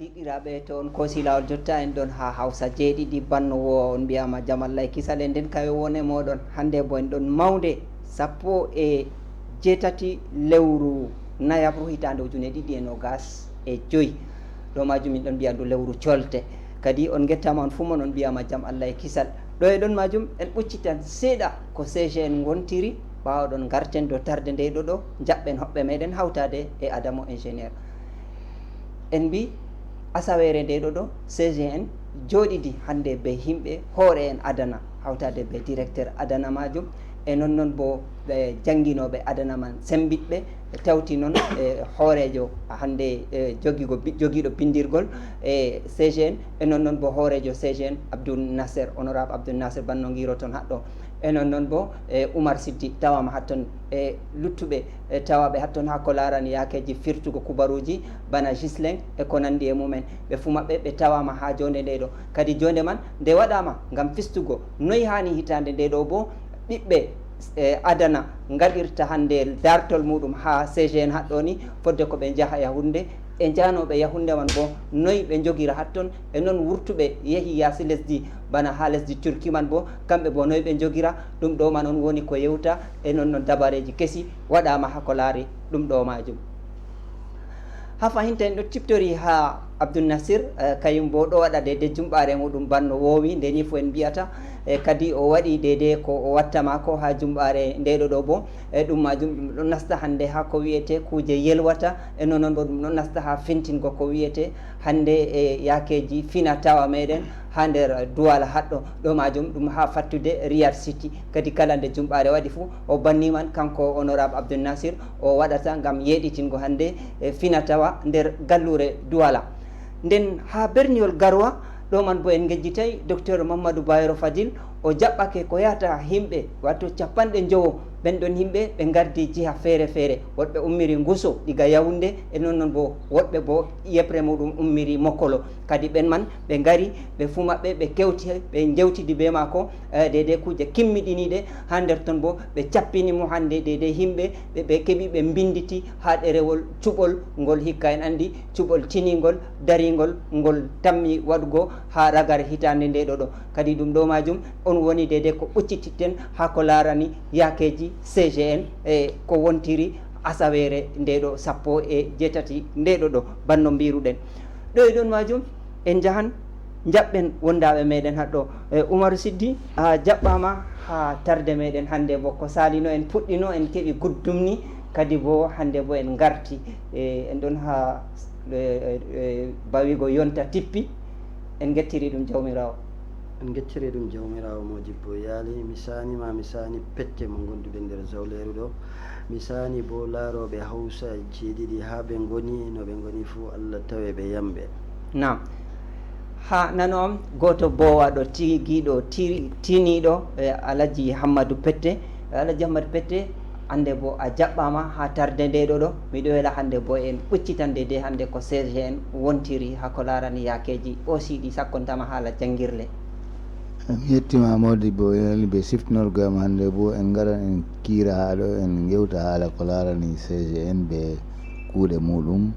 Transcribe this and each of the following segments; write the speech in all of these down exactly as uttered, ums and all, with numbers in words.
Yiɗiraaɓe, to on koosi laawol jotta, en ɗon haa Hawsa jeeɗiɗi, banno wo on mbiyaama jam Allah e kisal. En nden kawe wone mooɗon. Hannde bo en ɗon mawnde sappo e jeetati lewru nayabru hitaande ujune ɗiɗi e noogas e joy. Ɗo maajum min ɗon mbiya ndu lewru colte. Kadi on ngettaama on fuu mon, on mbiyaama jam Allah e kisal. Ɗo e ɗon maajum en ɓuccitan seeɗa ko C G N wontiri, ɓaawo ɗon ngarten dow tarde nde ɗo ɗo, njaɓɓen hoɓɓe meɗen hawtaade e Adamo ingénieur. En mbi asaweere nde ɗo ɗo, C G N jooɗidi hannde be yimɓe hoore en Adana, hawtaade be directeur Adana maajum, e non non bo ɓe jannginooɓe Adana man semmbiɗɓe, tawti non e hooreejo hannde, e jogigo bi-, jogiiɗo binndirgol e C G N, e non non bo hooreejo C G N Abdul Nasser, honorable Abdul Nasser banno ngiroton haɗɗo, e non non bo e Umar Siddi tawaama hatton, e luttuɓe e tawaaɓe hatton haa ko laarani yaakeeji firtugo kubaruuji bana Gislin e ko nanndi e mumen. Ɓe fuu maɓɓe ɓe tawaama haa joonde nde ɗo. Kadi joonde man nde waɗaama ngam fistugo noy haani hitaande nde ɗo bo ɓiɓɓe, e, Adana ngaɗirta hannde daartol muuɗum haa C G N haɗɗo ni, fodde ko ɓe njaha Yahunde, e njahanooɓe Yahunde man bo noy ɓe njogira hatton, e non wurtuɓe yehi yaasi lesdi bana haa lesdi Turki man bo, kamɓe bo noy ɓe njogira. Ɗum ɗo man on woni ko yewta, e non non dabareeji kesi waɗaama haa ko laari ɗum ɗo maajum. Haa fahinta en ɗo ciftori haa Abdul Nasir, eh, kayum bo ɗo waɗa deydey jumɓaare muuɗum banno woowi, nde ni fuu en mbiyata, eh, kadi o waɗi deydey ko o watta maako haa jumɓaare nde ɗo ɗo bo, eh, ɗum maajum ɗum ɗon nasta hannde haa ko wiyetee kuuje yelwata, e non non bo ɗum ɗon nasta haa fintingo ko wiyetee hannde e yaakeeji fina tawa meɗen haa nder Duwala haɗɗo. Ɗo maajum ɗum haa fattude Riyad City. Kadi kala nde jumɓaare waɗi fuu, o banni man kanko honorable Abdul Nasir o waɗata ngam yeeɗitingo hannde e fina tawa nder galluure Duwala. Nden haa berniwol Garoua, ɗo man bo en ngejjitay Docteur Mamadou Bayero Fadil, o jaɓɓake ko yahata yimɓe, wato cappanɗe njowo, ɓen ɗon yimɓe ɓe ngardi jiha feere feere. Woɗɓe ummiri Nguso diga Yawunde, e non non bo woɗɓe bo yeɓre muuɗum ummiri Mokolo. Kadi ɓen man ɓe ngari, ɓe fuu maɓɓe ɓe kewti, ɓe njewtidi be maako, eh, deydey kuuje kimmiɗiniiɗe. Haa nder ton bo ɓe cappini mo hannde deydey yimɓe ɓe, ɓe keɓi ɓe mbinnditi haa ɗerewol cuɓol ngol, hikka en anndi cuɓol tiningol, daringol, ngol tammi waɗugo haa ragare hitaande nde ɗo ɗo. Kadi ɗum ɗo maajum on woni deydey ko ɓuccititten haa ko laarani yaakeeji C G N e ko wontiri asaweere nde ɗo sappo e jeetati nde ɗo ɗo, banno mbiruɗen. Ɗo e ɗon maajum en njahan njaɓɓen wondaaɓe meɗen haɗɗo. E, Umaru Siddi, a jaɓɓaama haa tarde meɗen hannde bo. Ko saalino en puɗɗino, en keɓi guddum ni, kadi bo hannde bo en ngarti. E, en ɗon haa, e, e, e, bawigo yonta tippi, en ngettiri ɗum Jawmiraawo. En ngettiri ɗum Jawmiraawo Moodibbo Yaali. Mi saani ma, mi saani pette mo ngonduɗen nder zawleeru ɗo. Mi saani bo laarooɓe Hawsa jeeɗiɗi haa ɓe ngoni no ɓe ngoni fuu, Allah tawe ɓe yamɓe. Naam. Haa nano am, gooto boowaɗo tigiiɗo tiri-, tiniiɗo, e Alaji Hammadu Pette. E Alaji Hammadu Pette, hannde bo a jaɓɓaama haa tarde nde ɗo ɗo. Miɗo wela hannde bo en ɓuccitande de hannde ko C G N wontiri haa ko laarani yaakeeji osiiɗi sakkontama haala janngirle. Mi yettima Moodibbo Yaali be siftinorgo am hannde bo. En ngaran en kiira haa ɗo, en ngewta haala ko laarani C G N be kuuɗe muuɗum.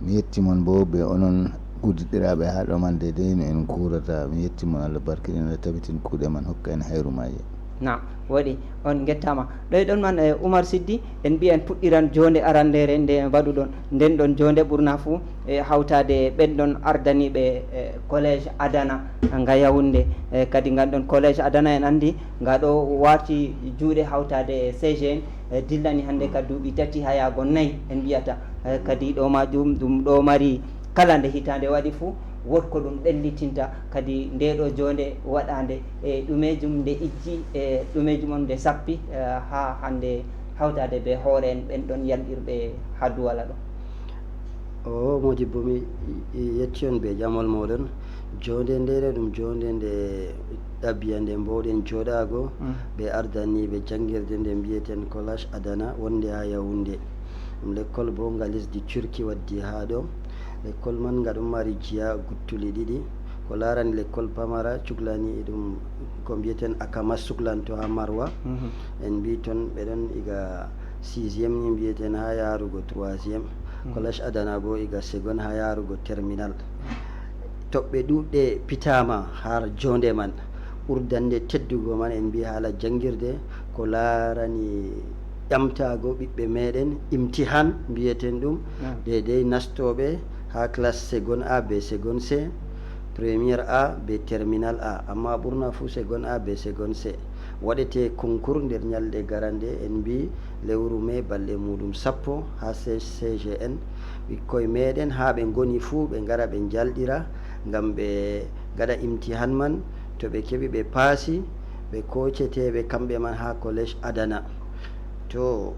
Mi yetti mon bo be onon udditiraaɓe haa ɗo man, deydey no en kuurata. Mi yetti mon, Allah barkiɗin, Allah tabitin kuuɗe man, hokka en hayru maaje. Naam, waɗi, on ngettaama. Ɗo e ɗon man, e, Umar Siddi, en mbiya en puɗɗiran joonde arandeere nde mbaɗuɗon. Nden ɗon joonde ɓurna fuu, e, hawtaade e ɓen ɗon ardaniiɓe, e, Collège Adana nga Yaoundé. E, kadi ngan ɗon Collège Adana en anndi nga ɗo waati juuɗe hawtaade e C G N, e, dillani hannde ka duuɓi tati haa yaago nayi en mbiyata. E, kadi ɗo maajum ɗum ɗo mari kala nde hitaande waɗi fuu, wood ko ɗum ɗellitinta. Kadi nde ɗo joonde waɗaande, e ɗumeejum nde ijji, e ɗumeejum on nde sappi, e, haa hannde hawtaade be hoore en ɓen ɗon yalɗirɓe haa Duwala ɗo? O Moodibbo, mi yetti on be ƴamol mooɗon. Joonde nde ɗo ɗum joonde nde ɗabiya nde mboowɗen jooɗaago, mm, be ardaniiɓe janngirde nde mbiyeten Collège Adana wonde haa Yaoundé. Ɗum lekkol bo nga lesdi Turki waddi haa ɗo. Lekkol man nga ɗon mari jiya guttuli ɗiɗi. Ko laarani lekkol pamara, cuklani ɗum ko mbiyeten Akamas, suklanto haa Marwa. Mhm. En mbi ton ɓe ɗon iga sixième ni mbiyeten haa yaarugo troisième. Collège Adana boo iga segon haa yaarugo terminal. Toɓɓe ɗuuɗɗe pitaama har joonde man. Ɓurdannde teddugo man en mbi'i haala janngirde ko laarani ƴamtaago ɓiɓɓe meeɗen, imtihan mbiyeten ɗum, deydey nastooɓe haa classe segon A be segon C, première A be terminal A, ammaa ɓurna fuu segon A be segon C. Waɗete concours nder nyalɗe garande, en mbi'i lewru mee balɗe muuɗum sappo haa C C G N. Ɓikkoy meeɗen haa ɓe ngoni fuu ɓe ngara ɓe njalɗira ngam ɓe ngaɗa imtihan man. To ɓe keɓi ɓe paasi, ɓe kooceteeɓe kamɓe man haa collège Adana. To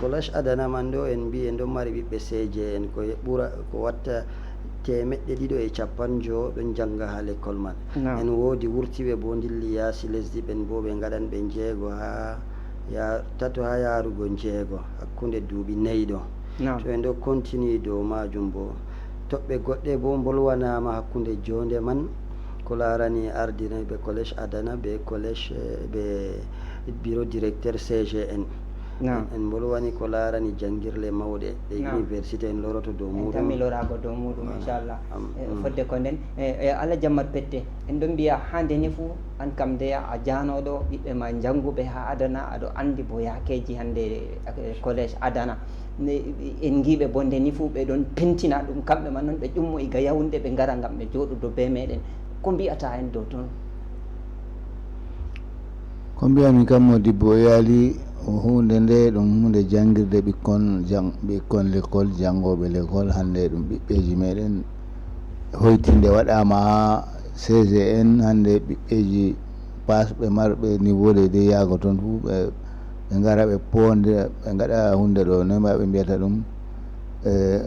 collège Adana man ɗo en mbi'i en ɗon mari ɓiɓɓe C G N ko ɓura ko watta teemeɗɗe ɗiɗo e cappanɗe jowo ɗon jannga haa lekkol man. En woodi wurtiiɓe boo ndilli yaasi lesdi, ɓen boo ɓe ngaɗan ɓe njeego haa ya tato haa yaarugo njeego hakkunde duuɓi nayi ɗo. To en ɗo continue dow maajum boo, toɓɓe goɗɗe boo mbolwanaama hakkunde joonde man ko laarani ardinayɓe collège Adana be collège, eh, be bureau directeur C G N. En mbolwani ko laarani janngirle mawɗe ɗe université en loroto dow muuɗum. Tammi loraago dow muuɗum, inchallah. Eh, fodde ko nden, eh, eh, Alhaji Ammadu Pette, en ɗon mbiya haa ndeni fuu, an kam ndeya a jaanooɗo ɓiɓɓe ma njannguɓe haa Adana, aɗo anndi bo yaakeeji hannde, eh, collège Adana. En ngiiɓe bo ndeni fuu ɓe ɗon pentina ɗum, kamɓe man non ɓe ƴummo iga Yaoundé ɓe ngara ngam ɓe jooɗodo be meeɗen. Ko mbi'ata en dow ton? Ko mbiyami kam, Modibbo Yaali, huunde nde ɗum huunde janngirde ɓikkon, ɓikkon lekkol, janngooɓe lekkol. Hannde ɗum ɓiɓɓeeji meeɗen hoytinde waɗaama haa C G N. Hannde ɓiɓɓeeji paasɓe marɓe niveau de, de yaago toon fuu, ɓe, ɓe ngara ɓe poonde, ɓe ngaɗa huunde ɗo, noy ma ɓe mbiyata ɗum? Eh,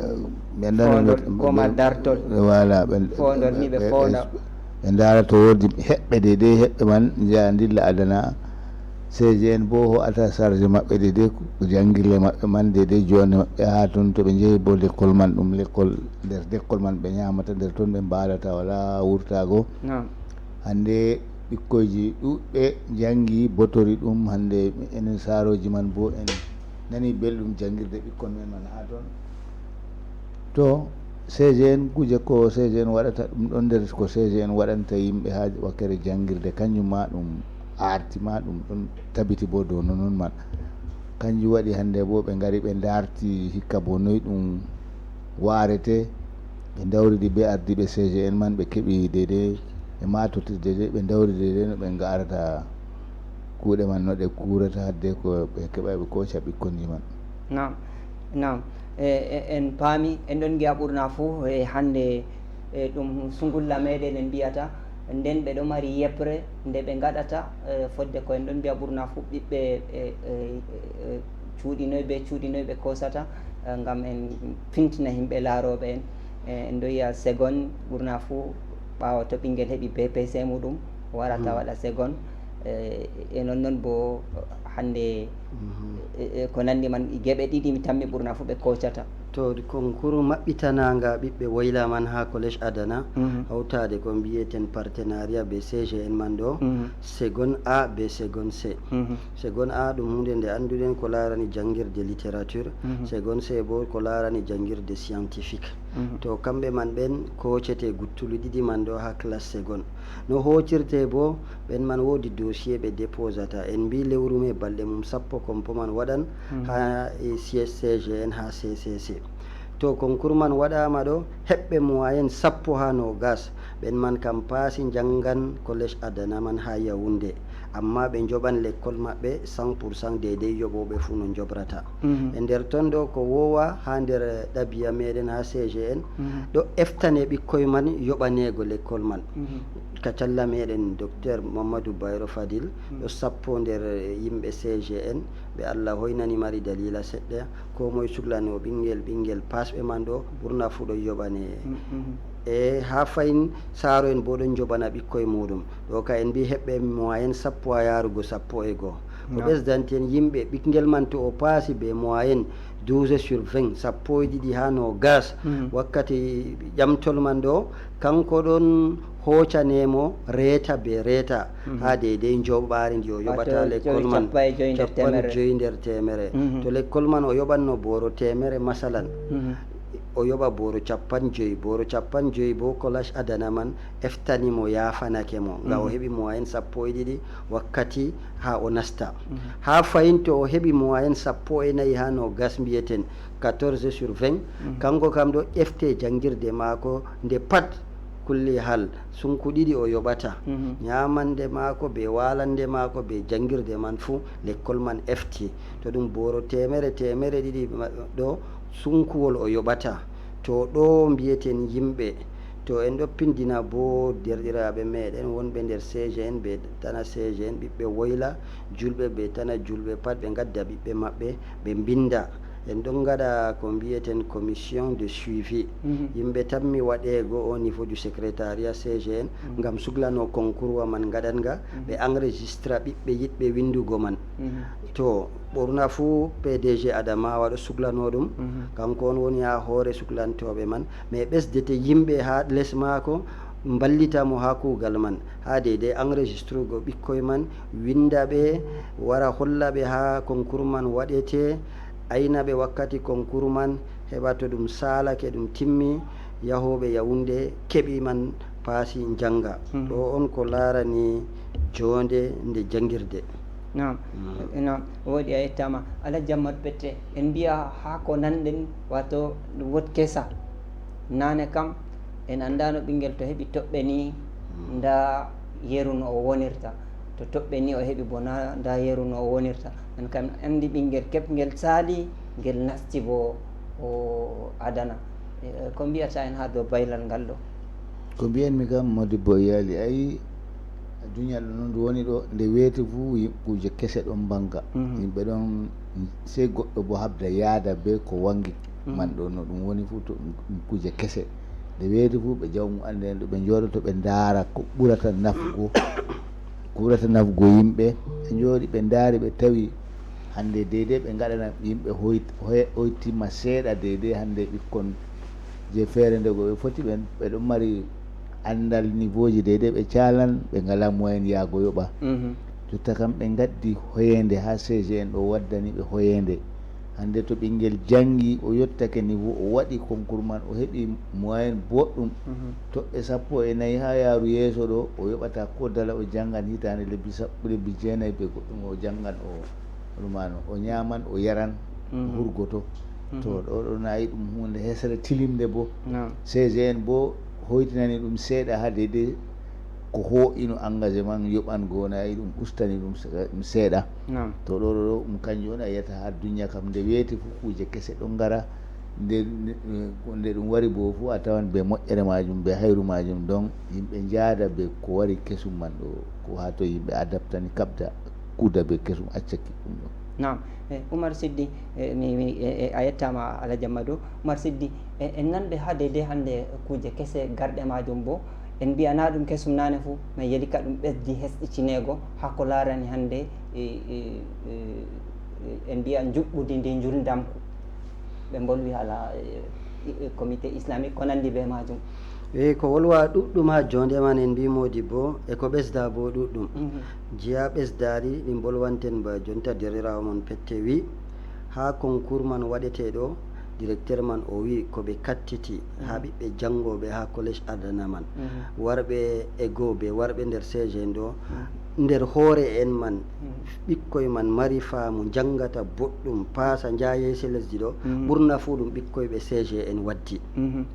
ɓe ndaara Foondol, ɓe, koma ɓe, dartol. Voilà, ɓe, Foondol ni ɓe ɓe, ɓe foonda. Ɓe ndaara to woodi heɓɓe de, de heɓɓe man njeya ndilla Adana. C G N boo ho'ata charge maɓɓe de, de ko janngirle maɓɓe man de, de joonde maɓɓe haa toon to ɓe njehi boo lekkol man, ɗum lekkol, nder lekkol man ɓe nyaamata, nder toon ɓe mbaalata, walaa wurtaago. Hannde ɓikkoyji ɗuuɗɓe njanngi, botori ɗum. Hannde enen saarooji man boo en nani belɗum janngirde ɓikkon men man haa toon. To C G N, kuuje ko C G N waɗata ɗum ɗon nder ko C G N waɗanta yimɓe haa wakkere janngirde, kanjum ma ɗum aarti ma ɗum ɗon tabiti bo dow nonon man. Kanjum waɗi hannde bo ɓe ngari ɓe ndaarti hikka bo noy ɗum waarete. Ɓe ndawridi be ardiiɓe C G N man, ɓe keɓi deydey, ɓe maatotirde de, ɓe ndawridi deydey no ɓe ngaarata kuuɗe man, no ɗe kuurata hadde ko ɓe keɓa ɓe kooca ɓikkonji man. Naam, naam. E, e, en paami, en ɗon ngi'a ɓurna fuu e hannde, e, ɗum sungulla meeɗen en mbiyata, nden ɓe ɗo mari yeɓre nde ɓe ngaɗata, e, fodde ko en ɗon mbi'a ɓurna fuu ɓiɓɓe, e, e, e, cuuɗinoy be cuuɗinoy ɓe koosata, e, ngam en fintina yimɓe laarooɓe en. E, en ɗo yi'a segon ɓurna fuu ɓaawo to ɓinngel heɓi B P C muuɗum, o warata waɗa segon. E, e non non bo hannde, e, e, ko nanndi man, geɓe ɗiɗi mi tammi ɓurna fuu ɓe koocata. To concours maɓɓitanaanga ɓiɓɓe woyla man haa collège Adana, hawtaade ko mbiyeten partenariat be C G N man ɗo, segon A be segon C. Segon A ɗum huunde nde annduɗen ko laarani janngirde littérature, segon C bo ko laarani janngirde scientifique. To kamɓe man ɓen koocete guttuli ɗiɗi man ɗo haa classe segon. No hoocirte bo, ɓen man woodi dossier ɓe déposata. En mbi lewru mee balɗe mum sappo compo man waɗan haa e siège C G N haa C C C. To concours man waɗaama ɗo, heɓɓe moyenne sappo haa noogas, ɓen man kam paasi njanngan collège Adana man haa Yaoundé. Ammaa ɓe njoɓan lekkol maɓɓe cent pour cent deydey yoɓooɓe fuu no njoɓrata. E nder ton ɗo ko woowa haa nder ɗabiya meeɗen haa C G N, ɗo eftane ɓikkoy man yoɓaneego lekkol man. Ka calla meeɗen Docteur Mamadou Bayro Fadil ɗo sappo nder yimɓe C G N ɓe Allah hoynani mari daliila seɗɗa, koo moy suklano ɓinngel, ɓinngel paasɓe man ɗo ɓurna fuu ɗo yoɓane. E haa fayin saaro en boo ɗon njoɓana ɓikkoy muuɗum. Ɗo ka en mbi heɓɓe moyenne sappo haa yaarugo sappo e go'o. Ko ɓesdanten yimɓe, ɓinngel man to o paasi bee moyenne Douze sur vingt, sappo e ɗiɗi haa noogas. Mhm. Wakkati ƴamtol man ɗo, kanko ɗon hoocanee mo reeta be reeta, mhm, haa deydey njoɓaari ndi o yoɓata lekkol man. Cappanɗe joyi nder teemere. Mhm. To lekkol man o yoɓanno booro teemere, masalan, mhm, o yoɓa booro cappanɗe joyi. Booro cappanɗe joyi boo, Kolash Adana man eftani mo, yaafanake mo, ngam o, mhm, heɓi moyenne sappo e ɗiɗi wakkati haa o nasta. Mhm. Haa fahin to o heɓi moyenne sappo e nayi haa noogas, mbi'eten quatorze sur vingt, mhm, kanko kam ɗo efte janngirde maako nde pat, kulli hal, sunku ɗiɗi o yoɓata. Mhm. Nyaamannde maako be waalannde maako be janngirde man fuu, lekkol man efti. To ɗum booro teemere, teemere ɗiɗi ma-, ɗo, sunkuwol o yoɓata. To ɗo mbi'eten yimɓe, to en ɗo pindina boo deerɗiraaɓe meeɗen wonɓe nder C G N, be tana C G N, ɓiɓɓe woyla, julɓe be tana julɓe pat, ɓe ngadda ɓiɓɓe maɓɓe, ɓe mbinda. En ɗon ngaɗa ko mbi'eten commission de suivi. Mhm. Yimɓe tammi waɗeego au niveau du secrétariat C G N, mhm, ngam suklano konkurwa man ngaɗanga, mhm, ɓe enregistra ɓiɓɓe yiɗɓe winndugo man. Mhm. To ɓurna fuu P D G Adamawa ɗo suklano ɗum, mhm, kanko on woni haa hoore suklantooɓe man. Mais ɓesdete yimɓe haa les maako, mballita mo haa kuugal man, haa deydey enregistrugo ɓikkoy man, winnda ɓe, wara holla ɓe haa konkur man waɗete, ayna ɓe wakkati konkur man, heɓa to ɗum saalake, ɗum timmi, yahooɓe Yaoundé keɓi man paasi njannga. Mhm. Ɗo on ko laarani joonde nde janngirde. Naam. Mm. Naam, wooɗi, a yettaama. Alhaji Ammadu Pette, en mbiya haa ko nanɗen, waato wot kesa. Naane kam, en anndaano ɓinngel to heɓi toɓɓe ni, mm, ndaa yeru no o wonirta. To toɓɓe ni o heɓi bo na-, ndaa yeru no o wonirta. En kam anndi ɓinngel keɓngel saali, ngel nasti bo o Adana. Eh, ko mbiyata en haa dow baylal ngal ɗo? Ko mbiyanmi kam, Modibbo Yaali, ayi, duniya ɗo non ndu woni ɗo, nde weeti fuu, yi-, kuuje kese ɗon mbanga. Mhm. Yimɓe ɗon, sey goɗɗo bo habda yaada be ko wangi. Mhm. Man ɗo no ɗum woni fuu, to ɗum, ɗum kuuje kese. Nde weeti fuu, ɓe jawmu annde en ɗo ɓe njooɗoto, ɓe ndaara ko ɓurata nafugo, ko ɓurata nafugo yimɓe. Ɓe njooɗi, ɓe ndaari, ɓe tawi hannde deydey ɓe ngaɗana yimɓe hoyt-, hoy-, hoytimma seeɗa deydey hannde ɓikkon je feere nde go ɓe foti ɓen, ɓe ɗon mari anndal, niveauji deydey ɓe caalan, ɓe ngalaa moyen yaago yoɓa. Mhm. Jotta kam ɓe ngaddi hoyeende haa C G N ɗo waddani ɓe hoyeende. Hannde to ɓinngel janngi, o yottake niveau, o waɗi konkur man, o heɓi moyen boɗɗum, mhm, toɓɓe sappo e nayi haa yaaru yeeso ɗo, o yoɓata ko dala, o janngan hitaande lebbi sappo, lebbi jeenayi be goɗɗum, o janngan, o rumano, o nyaaman, o yaran, mhm, hurgoto. Mhm. To ɗo, ɗo nayi ɗum huunde hesre tilimnde bo. Naam. C G N bo hoytinani ɗum seeɗa haa deydey ko hoo'ino engagement yoɓan go, nayi ɗum ustani ɗum se-, ɗum seeɗa. Naam. To ɗo, ɗo, ɗo, ɗum kanjum on a yiyata haa duniya kam nde weeti fuu kuuje kese ɗon ngara. Nde, nde, nde ɗum wari bo fuu a tawan be moƴƴere maajum, be hayru maajum, donc yimɓe njaada be ko wari kesum man ɗo, ko haa to yimɓe adaptani, kaɓda, kuuda be kesum, acca ki ɗum ɗo. Naam. Eh, Umar Siddi, eh, mi, mi, eh, eh, a yettaama, Alhaji Ammadu. Umar Siddi, eh, en nanɓe haa deydey hannde kuuje kese garɗe maajum bo, en mbiyanaa ɗum kesum naane fuu, mais yeli ka ɗum ɓesdi hesɗitineego haa ko laarani hannde, eh, eh, eh, eh, en mbiya njuɓɓudi ndi njuldamku. Ɓe mbolwi haala, eh, eh, comité islamique, ko nanndi be maajum. E ko wolwa ɗuɗɗum haa joonde man, en mbii Modibbo, e ko ɓesda bo ɗuɗɗum. Mhm. Jeya ɓesdaari ɗi mbolwanten ba jonta, deerɗiraawo mon Pette wi, haa konkur man waɗetee ɗo, directeur man o wi ko ɓe kattiti haa, mhm, ɓiɓɓe janngooɓe haa collège Adana man. Mhm. Warɓe e goo be warɓe nder C G N ɗo, mhm, nder hoore en man, mhm, ɓikkoy man mari faamu, njanngata boɗɗum, paasa, njaha yeeso lesdi ɗo, mhm, ɓurna fuu ɗum ɓikkoy ɓe C G N waddi. Mhm.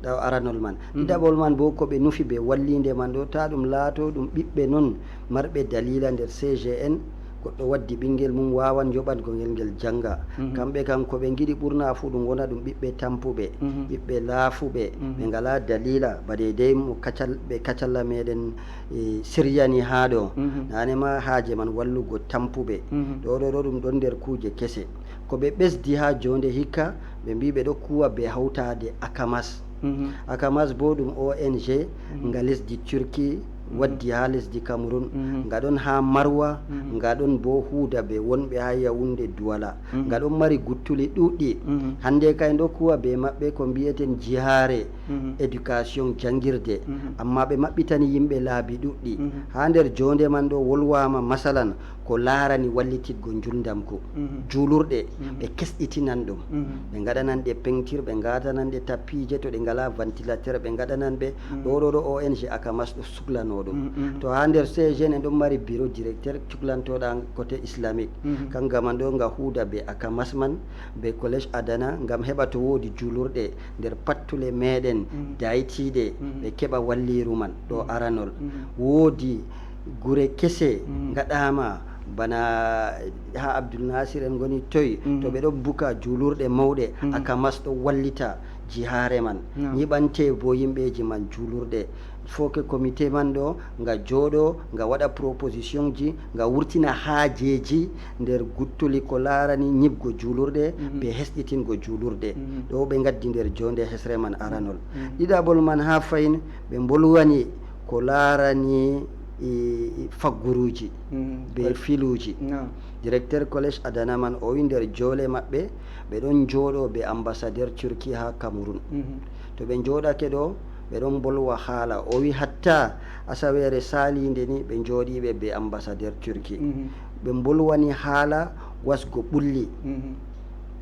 Ɗaw aranol man. Mhm. Ɗiɗaɓol man bo, ko ɓe nufi be walliinde man ɗo, taa ɗum laato ɗum ɓiɓɓe non marɓe daliila nder C G N, goɗɗo waddi ɓinngel mum, waawan yoɓango ngel, ngel jannga. Mhm. Kamɓe kam ko ɓe ngiɗi ɓurna fuu ɗum wona ɗum ɓiɓɓe tampuɓe, mhm, ɓiɓɓe laafuɓe, mhm, ɓe ngalaa daliila, ba deydey mo kacal-, ɓe kacalla meɗen, e, siryani haa ɗo. Mhm. Naane ma haaje man wallugo tampuɓe. Mhm. Ɗo, ɗo, ɗo ɗum ɗon nder kuuje kese. Ko ɓe ɓesdi haa joonde hikka, ɓe mbii ɓe ɗo kuwa be hawtaade Akamas. Mhm. Akamas bo ɗum O N G, mhm, nga lesdi Turki, waddi haa lesdi Cameroun, nga ɗon haa Marwa, nga ɗon boo huuda bee wonɓe haa Yaoundé, Douala. Nga ɗon mari guttuli ɗuuɗɗi. Hannde kay ɗo kuwa bee maɓɓe ko mbi'eten jihaare, éducation, janngirde. Ammaa ɓe maɓɓitani yimɓe laabi ɗuuɗɗi. Haa nder joonde man ɗo wolwaama, masalan, ko laarani wallititgo njuulndamku. Juulurɗe, ɓe kesɗitinan ɗum. Ɓe ngaɗanan ɗe peŋtir, ɓe ngaatanan ɗe tappiije, to ɗe ngalaa ventilateur, ɓe ngaɗanan ɓe. Ɗo, ɗo, ɗo O N G Akamas ɗo suklano ɗum. To haa nder C G N en ɗon mari bureau directeur cuklantooɗo côté islamique. Kanga man ɗo nga huuda bee Akamas man, bee Collège Adana, ngam heɓa to woodi juulurɗe nder pattule meeɗen daytiiɗe, ɓe keɓa walliiru man ɗo aranol. Woodi gure kese ngaɗaama bana haa Abdul Nasir en ngoni toy, to ɓe ɗon buka juulurɗe mawɗe, Akamas ɗo wallita jihaare man. Nyiɓante boo yimɓeeji man juulurɗe. Fooke comité man ɗo nga jooɗo, nga waɗa propositionji, nga wurtina haajeeji nder guttuli ko laarani nyiɓgo juulurɗe, bee hesɗitingo juulurɗe. Ɗo ɓe ngaddi nder joonde hesre man aranol. Ɗiɗaɓol man haa fahin, ɓe mbolwani ko laarani, e, e, fagguruuji bee filuuji. Directeur Collège Adana man, o wi nder joole maɓɓe, ɓe ɗon jooɗo bee ambassadeur Turquie haa Cameroun. To ɓe njooɗake ɗo, ɓe ɗon mbolwa haala. O wi hatta asaweere saaliinde ni, ɓe njooɗiiɓe bee ambassadeur Turquie. Ɓe mbolwani haala wasgo ɓulli.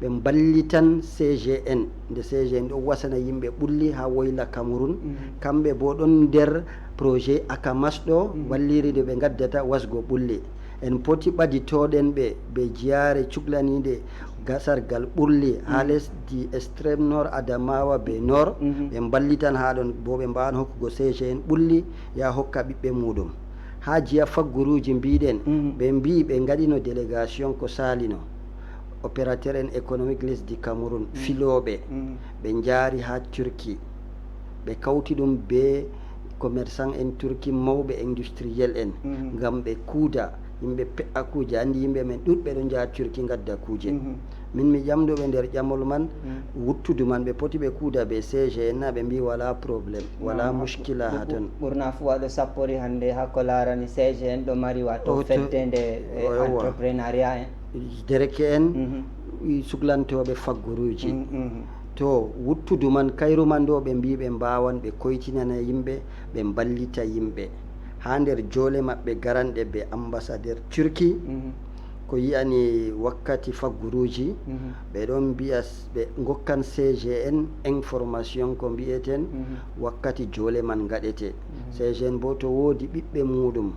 Ɓe mballitan C G N, nde C G N ɗo wasana yimɓe ɓulli haa woyla Cameroun. Kamɓe boo ɗon nder projet Akamas ɗo, walliri nde ɓe ngaddata wasgo ɓulli. En poti ɓaditooɗen ɓe bee jiyaare cuklaniinde gasargal ɓulli haa lesdi extrême nord, Adamawa bee nord. Ɓe mballitan haa ɗon, boo ɓe mbaawan hokkugo C G N ɓulli, yaa hokka ɓiɓɓe muuɗum. Haa jiya fagguruuji mbiɗen, ɓe mbi'i ɓe ngaɗino délégation ko saalino. Opérateur en économique lesdi Cameroun, filooɓe, ɓe njaari haa Turquie. Ɓe kawti ɗum bee commerçant en Turquie mawɓe, industriel en, ngam ɓe kuuda, yimɓe pe'a kuuje. Anndi yimɓe men ɗuuɗɓe ɗon njaha Turquie ngadda kuuje. Min mi ƴamɗo ɓe nder ƴamol man, wuttudu man, ɓe poti ɓe kuuda bee C G N na, ɓe mbi'i walaa problème, walaa muskila haa ton. Ɓurna fuu waɗo sappori hannde haa ko laarani C G N ɗo mari, waato, fedde nde, eh, entrepreneuriat en. Dereke en, i suklantooɓe fagguruuji. To wuttudu man, kayru man ɗo, ɓe mbi'i ɓe mbaawan ɓe koytinana yimɓe, ɓe mballita yimɓe. Haa nder joole maɓɓe garanɗe bee ambassadeur Turquie, ko yi'ani wakkati fagguruuji, ɓe ɗon mbi'a s-, ɓe ngokkan C G N information ko mbi'eten wakkati joole man ngaɗete. C G N boo to woodi ɓiɓɓe muuɗum,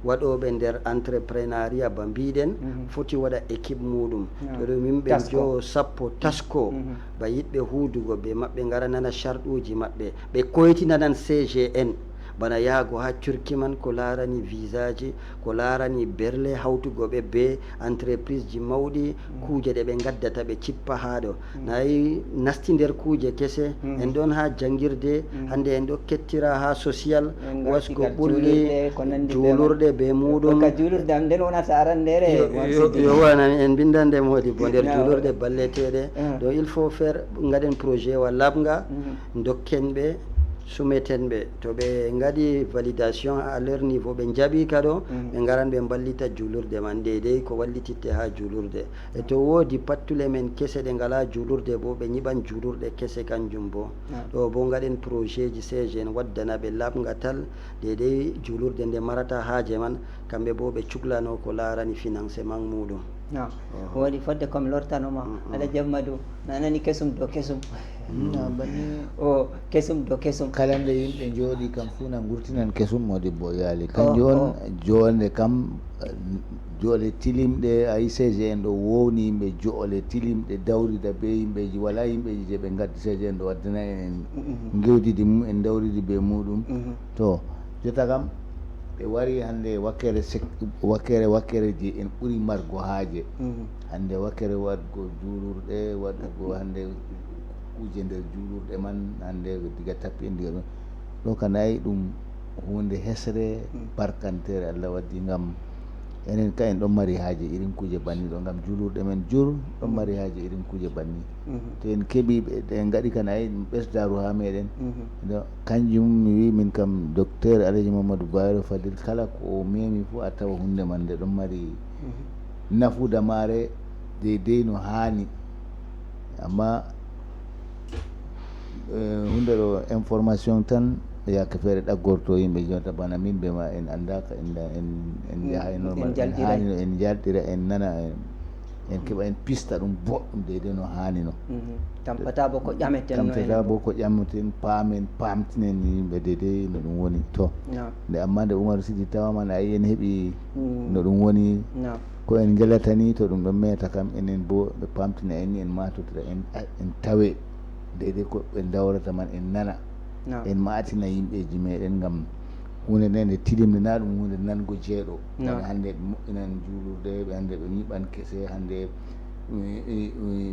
waɗooɓe nder entrepreneuriat ba mbiɗen, foti waɗa équipe muuɗum. To ɗum yimɓe njowo, sappo, tasko, ba yiɗɓe huudugo bee maɓɓe, ngara nana sharɗuuji maɓɓe. Ɓe koytinanan C G N, bana yahgo haa Turquie man, ko laarani visaaji, ko laarani berle, hawtugo ɓe bee entrepriseji mawɗi, kuuje ɗe ɓe ngaddata, ɓe cippa haa ɗo. Nayi nasti nder kuuje kese, en ɗon haa janngirde, hannde en ɗo kettira haa social, wasgo ɓulli, juulurɗe bee muuɗum. Ka juulurde am nden wonata aranndeere. Yo, yo, yo wanan en mbindan nde moodi bo nder juulurɗe balleteeɗe. Ɗo il faut faire, ngaɗen projet wa laaɓnga, dokken ɓe, sumeten ɓe. To ɓe ngaɗi validation à leur niveau, ɓe njaɓi ka ɗo, ɓe ngaran ɓe mballita juulurde man deydey ko wallititte haa juulurde. E to woodi pattule men kese ɗe ngalaa juulurde boo, ɓe nyiɓan juulurɗe kese kanjum boo. Ɗo boo ngaɗen projetji C G N waddana ɓe laaɓnga tal, deydey juulurde nde marata haaje man, kamɓe boo ɓe cuklano ko laarani financement muuɗum. Wooɗi, fodde ko mi lortano ma, Alhaji Ammadu, na nani kesum dow kesum. O kesum dow kesum. Kala nde yimɓe njooɗi kam fuu na ngurtinan kesum, Modibbo Yaali. Kanjum on joonde kam, joole tilimɗe, a yi C G N ɗo wowni yimɓe, joole tilimɗe, dawrida be yimɓeji, wala yimɓeji je ɓe ngaddi C G N ɗo waddana en, en ngewdidi mum, en dawridi be muɗum. To, jota kam, ɓe wari hannde wakkere sek-, wakkere, wakkere je en ɓuri margo haaje. Hannde wakkere waɗgo juulurɗe, waɗugo hannde kuuje nder juulurɗe man, hannde diga tappin, diga ɗum. Ɗo ka nayi ɗum huunde hesre, barkantere Allah waddi ngam Enen ka en ɗon mari haaje irin kuuje banni ɗo, ngam juulirde men jur ɗon mari haaje irin kuuje banni. To en keɓi ɓe, ɗe en ngaɗi kana ay ɓesdaru haa meɗen. Kanjum mi wi min kam, Docteur Alhaji Mamadou Bayero Fadil, kala ko o memi fu a tawa hunde man nde ɗon mari nafuda maare deydey no haani. Amma eh, hunde ɗo information tan, yaake feere ɗaggorto yimɓe jonta bana min be ma, en anndaka, en, en, en yahay normal, en haani no en njaltira, en nana, en, en keɓa en pista ɗum boɗɗum deydey no haani no. Tampata bo ko ƴameten no. Tampata bo ko ƴameten, paamen, paamtinen yimɓe deydey no ɗum woni to. Nde amma nde Umaru Sidi tawama na yi en heɓi no ɗum woni. Ko en ngelata ni to ɗum ɗon meta kam, enen bo ɓe pamtina en ni, en matotira, en, en tawe deydey ko ɓe dawrata man, en nana. En matina yimɓeji meɗen, ngam hunde nde nde tilimde na ɗum hunde nango jeeɗo. Wona hande ɓe moƴƴinan juulurde, ɓe hande ɓe nyiɓan kese, hande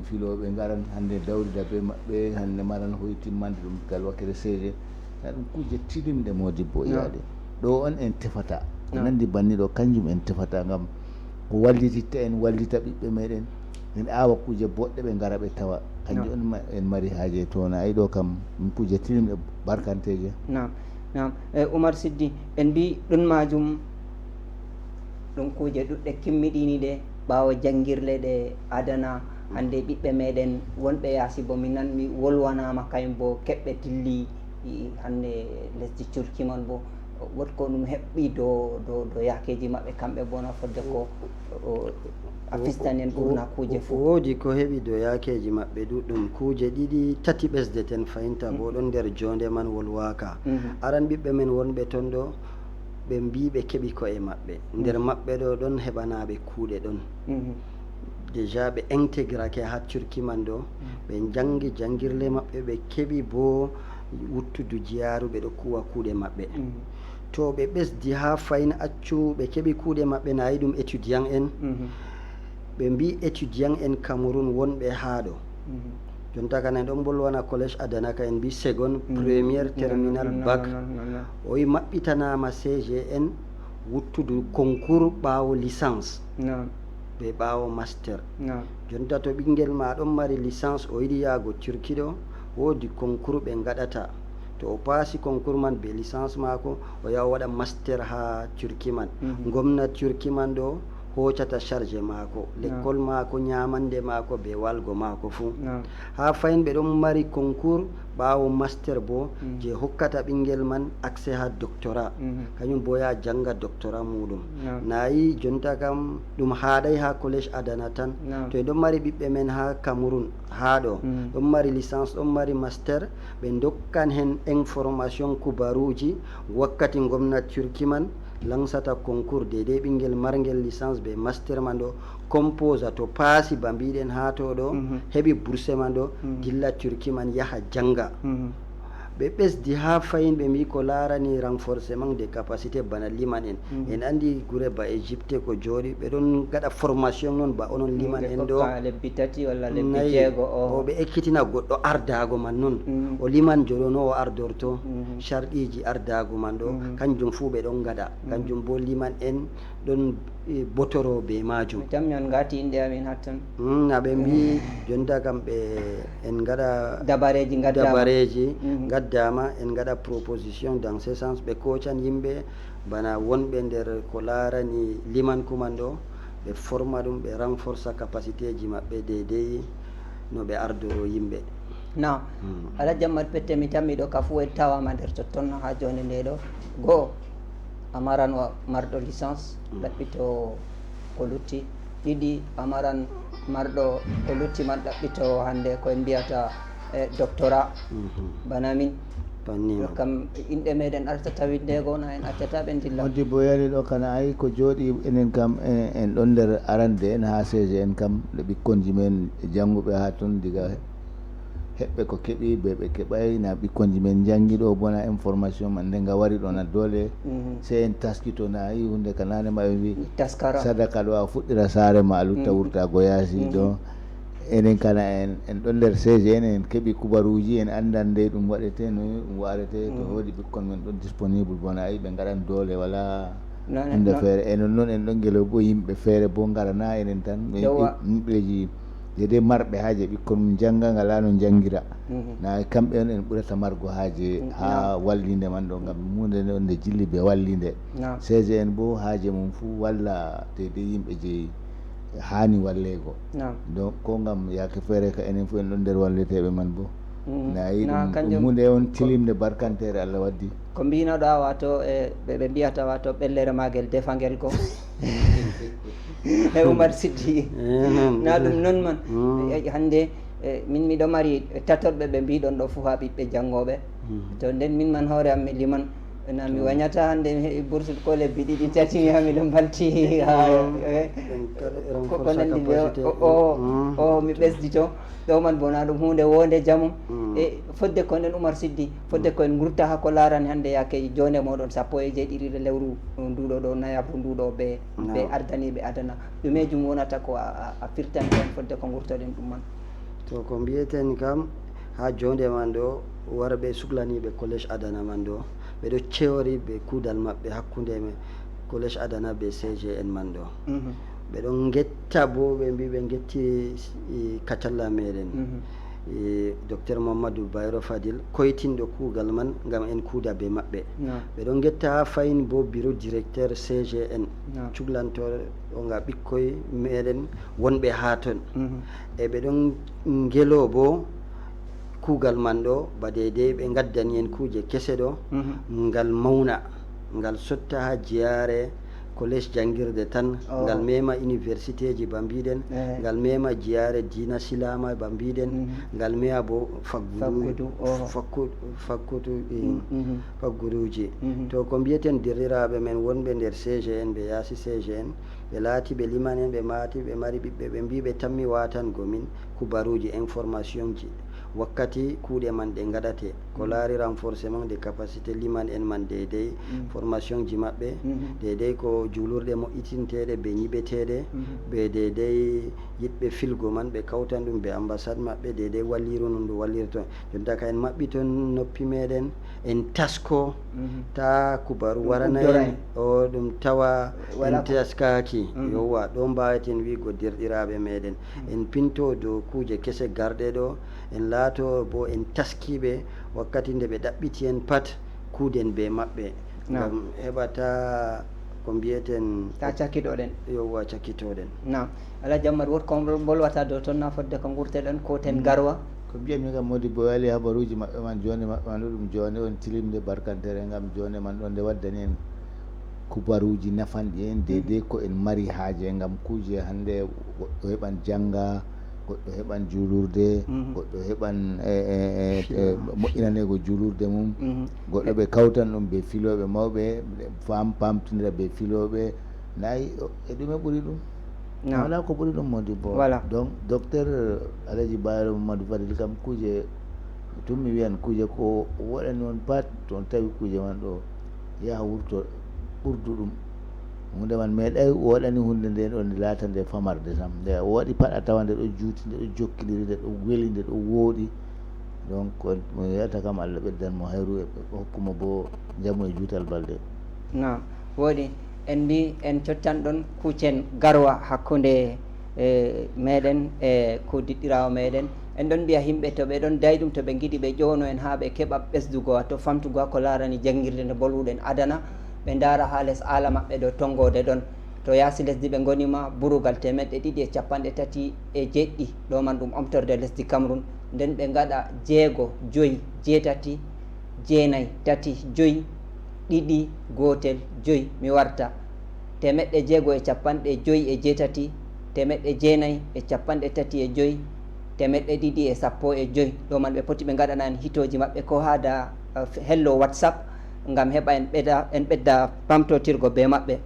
filoɓe ngaran hande dawrida be maɓɓe, hande maran hoy timmande ɗum gal wakkere seeje. Na ɗum kuje tilimɗe, modibbo, iyaade ɗo on en tefata ko nandi banni ɗo, kanjum en tefata ngam ko wallititta en, wallita ɓiɓɓe meɗen, en awa kuje boɗɗe ɓe ngara ɓe tawa. Kanjum en mari haaje to na ay ɗo kam ɗum kuje tilimɗe barkanteje. Naam. Naam. E Umar Siddi, en mbi ɗum majum ɗum kuje ɗuɗɗe kimmiɗiniɗe ɓawo jangirle ɗe adana hande ɓiɓɓe meɗen wonɓe yaasi bo mi nan mi wolwanama kayum bo keɓɓe dilli hande lesdi Turki man bo. Wot ko ɗum heɓɓi do do do yakeji maɓɓe kamɓe bona fodde ko a fistan en ɓurna kuje fof. Woodi ko heɓi do yakeji maɓɓe ɗuɗɗum. Kuje ɗiɗi tati ɓesdeten fayinta bo ɗon nder jonde man wolwaka. Aran ɓiɓɓe men wonɓe ton ɗo ɓe mbi ɓe keɓi ko'e maɓɓe. Nder maɓɓe ɗo ɗon heɓanaɓe kuuɗe ɗon. Déjà ɓe integrake ha Turki man ɗo, ɓe jangi jangirle maɓɓe, ɓe keɓi bo wuttudu jiyaaru, ɓe ɗo kuwa kuuɗe maɓɓe. To ɓe ɓesdi ha fayin accu ɓe keɓi kuuɗe maɓɓe, na yi ɗum étudiant en. Ɓe mbi étudiant en Cameroun wonɓe ha ɗo. Jonta kana en ɗon bolwana collège adana ka en mbi seconde, première, terminal, bac. O yi maɓɓitanama C G N wuttudu concours ɓawo licence. Be ɓawo master. Jonta to ɓingel ma ɗon mari licence, o yiɗi yago Turki ɗo, woodi concours ɓe ngaɗata. To o paasi concours man be licence mako, o yaha o waɗa master ha Turki man. Gomna Turki man ɗo hocata charge mako, lekkol mako, nyamande mako be walgo mako fu. Ha fayin ɓe ɗon mari concours ɓawo master bo je hokkata ɓingel man accès ha doctorat. Kanyum bo ya janga doctorat muɗum. Na yi jonta kam ɗum haɗay ha collège adana tan. To en ɗon mari ɓiɓɓe men ha Cameroun ha ɗo, ɗon mari licence, ɗon mari master, ɓe dokkan hen information, kubaruji wakkati gomna Turki man lansata concours, deydey ɓingel margel licence be master man ɗo composa, to paasi ba mbiɗen ha to ɗo, heɓi bourse man ɗo, dilla Turki man yaha janga. Ɓe ɓesdi ha fayin ɓe mbi ko larani renforcement de capacité bana liman en. En andi gure ba Égypte ko jooɗi ɓe ɗon gaɗa formation non ba onon liman en ɗo. Lebbi tati walla lebbi jeego o ɓe ekkitina goɗɗo ardago man non. O liman joɗo no o ardorto, sharɗiji ardago man ɗo, kanjum fu ɓe ɗon gaɗa. Kanjum bo liman en ɗon botoro be majum. Mi tammi on ngati inɗe amin hatton. Na ɓe mbi jonta kam ɓe en gaɗa dabareji gaddama. Dabareji gaddama, en gaɗa proposition dans ce sens, ɓe kocan yimɓe bana wonɓe nder ko larani liman kuman ɗo, ɓe forma ɗum, ɓe renforce capacité ji maɓɓe deydey no ɓe ardoro yimɓe. Na ala jammat pette mi tammi ɗo ka fu e tawama nder totton ha joni nde ɗo. Go'o, a maran wa marɗo licence, ɗaɓɓito ko lutti. Ɗiɗi, a maran marɗo ko lutti man ɗaɓɓito hande ko en mbiyata e doctorat. Bana min kam inɗe meɗen artata windego na en accata ɓe ndilla. Modibbo yari ɗo kana ay ko jooɗi enen kam en ɗon nder arande en ha C G N kam, ɗo ɓikkonji men jannguɓe ha ton diga heɓɓe ko keɓi be ɓe keɓay, na ɓikkonji men janngi ɗo bona information man nde nga wari ɗo na doole. Sey en taskito na yi hunde ka nane ma ɓe mbi sadaka ɗo a fuɗɗira saare ma a lutta wurta go yaasi ɗo. Enen kana en en ɗon nder C G N, en keɓi kubaruji, en andan ndey ɗum waɗete, no ɗum warete. To hoodi ɓikkon men ɗon disponible bona ayi ɓe ngaɗan doole wala. Inde feere, e noon noon en ɗon ngelo bo yimɓe feere bo ngarana enen tan. Yimɓeji de de marɓe haaje ɓikkon mum jannga ngala no njanngira. Na kamɓe on en ɓurata margo haaje haa wallinde man ɗo, ngam hunde nde on nde jilli be wallinde. C G N bo haaje mum fuu walla de de yimɓe je haani walleego. Donc ko ngam yaake feere ka enen fuu en ɗon nder walleteeɓe man bo. Na yi ɗum hunde on tilimnde barkanteere Allah waddi. Ko mbino ɗo a wato e ɓe ɓe mbiyata wato ɓellere magel defangel ko e Umar Siddi. Na ɗum noon man. Hannde min miɗo mari tatorɓe ɓe mbiɗon ɗo fuu haa ɓiɓɓe janngooɓe. To nden min man hoore am mi liman. Na mi wañata hannde mi heɓi bourse ko lebbi ɗiɗi tati mi haa miɗo mbalti haa ko nandi be o mi ɓesdito. Ɗo man bo na ɗum huunde wonde jamum. E fodde ko nden Umar Siddi, fodde ko en ngurta haa ko laarani hannde yaake joonde mooɗon sappo e jeeɗiɗiɗe lewru nduɗo ɗo nayabru nduɗo be be ardaniiɓe adana. Ɗumeejum wonata ko a firtani en fodde ko ngurtoɗen ɗum man? To ko mbiyeten kam haa joonde man ɗo, warɓe suklaniiɓe collège adana man ɗo, ɓe ɗo cewori be kuudal maɓɓe hakkunde me collège adana be C G N man ɗo. Ɓe ɗon ngetta bo ɓe mbi ɓe ngetti kacalla meɗen docteur Mamadou Bayro Fadil koytinɗo kuugal man ngam en kuuda be maɓɓe. Ɓe ɗon ngetta haa fayin bo bureau directeur C G N cuklanto o nga ɓikkoy meɗen wonɓe haa ton. E ɓe ɗon ngelo bo kuugal man ɗo ba deydey ɓe ngaddani en kuuje kese ɗo ngal mawna, ngal sotta haa jiyaare collège janngirde tan, ngal mema universitéji ba mbiɗen, ngal mema jiyaare diina silaama ba mbiɗen, ngal mema bo faggudu fakkudu fakkudu fagguduuji. To ko mbiyeten derɗiraaɓe men wonɓe nder C G N ɓe yaasi C G N, ɓe laati ɓe liman en, ɓe maati ɓe mari ɓiɓɓe, ɓe mbi ɓe tammi watango min kubaruuji, informationji wakkati kuuɗe man ɗe ngaɗate ko laari renforcement de capacité liman en man deydey formationji maɓɓe, deydey ko juulurɗe moƴƴitinteeɗe be nyiɓeteeɗe, be deydey yiɗɓe filgo man ɓe kawtan ɗum be ambassade maɓɓe deydey walliru non ɗum wallirto. Jonta ka en maɓɓiton noppi meɗen, en tasko ta kubaru warana en o ɗum tawa en taskaki. Yowwa ɗo mbaweten wiigo derɗiraaɓe meɗen en pinto dow kuuje kese garɗe ɗo, en laato bo en taskiiɓe wakkati nde ɓe ɗaɓɓiti en pat kuuden be maɓɓe ngam heɓata ko mbiyeten ta cakkitoɗen. Yowwa cakkitoɗen. Na ala jammat wot ko mbolwata dow ton na fodde ko ngurteɗen koten garwa. Ko mbiyatmi kam modi bo wali habaruuji maɓɓe man joonde maɓɓe man ɗo ɗum joonde on tilimde barkantere ngam joonde man ɗo nde waddani en kubaruuji nafanɗi en deydey ko en mari haaje ngam kuuje hannde goɗɗo heɓan jannga, goɗɗo heɓan juulurde, goɗɗo heɓan moƴƴinaneego juulurde mum, goɗɗo ɓe kawtan ɗum be filooɓe mawɓe, fam pamtindira be filooɓe. Nayi e ɗume ɓuri ɗum? Wala ko ɓuri ɗum modi bo. Donc docteur Alaji Bayero Mamadou Fadil kam kuuje tun mi wiyan kuuje ko waɗani on pat to on tawi kuuje man ɗo yaha wurto ɓurdu ɗum. Hunde man meeɗay waɗani hunde nde ɗo nde laata nde famarde tan nde o waɗi pat a tawa nde ɗo juuti nde ɗo jokkidiri nde ɗo weli nde ɗo wooɗi. Donc mi wiyata kam Allah ɓeddan mo hayru e hokku mo bo njamu e juutal balɗe. Na wooɗi. En mbi en cottan ɗon kuccen garwa hakkunde e meɗen e ko diɗɗirawo meɗen. En ɗon mbiya yimɓe to ɓe ɗon dayi ɗum to ɓe ngiɗi ɓe ƴowno en haa ɓe keɓa ɓesdugo wato famtugo haa ko larani janngirde nde bolwuɗen adana ɓe ndaara haa les aala maɓɓe ɗo tonngode ɗon. To yaasi lesdi ɓe ngoni ma burugal teemeɗɗe ɗiɗi e capanɗe tati e jeɗɗi ɗo man ɗum omtorde lesdi Cameroun. Nden ɓe ngaɗa jeego joyi jeetati jeenayi tati joyi ɗiɗi gootel joyi mi warta teemeɗɗe jeego e capanɗe joyi e jeetati teemeɗɗe jeenayi e capanɗe tati e joyi teemeɗɗe ɗiɗi e sappo e joyi. Ɗo man ɓe poti ɓe ngaɗana en hitooji maɓɓe ko haada hello whatsapp ngam heɓa en ɓeda en ɓedda pamtotirgo be maɓɓe.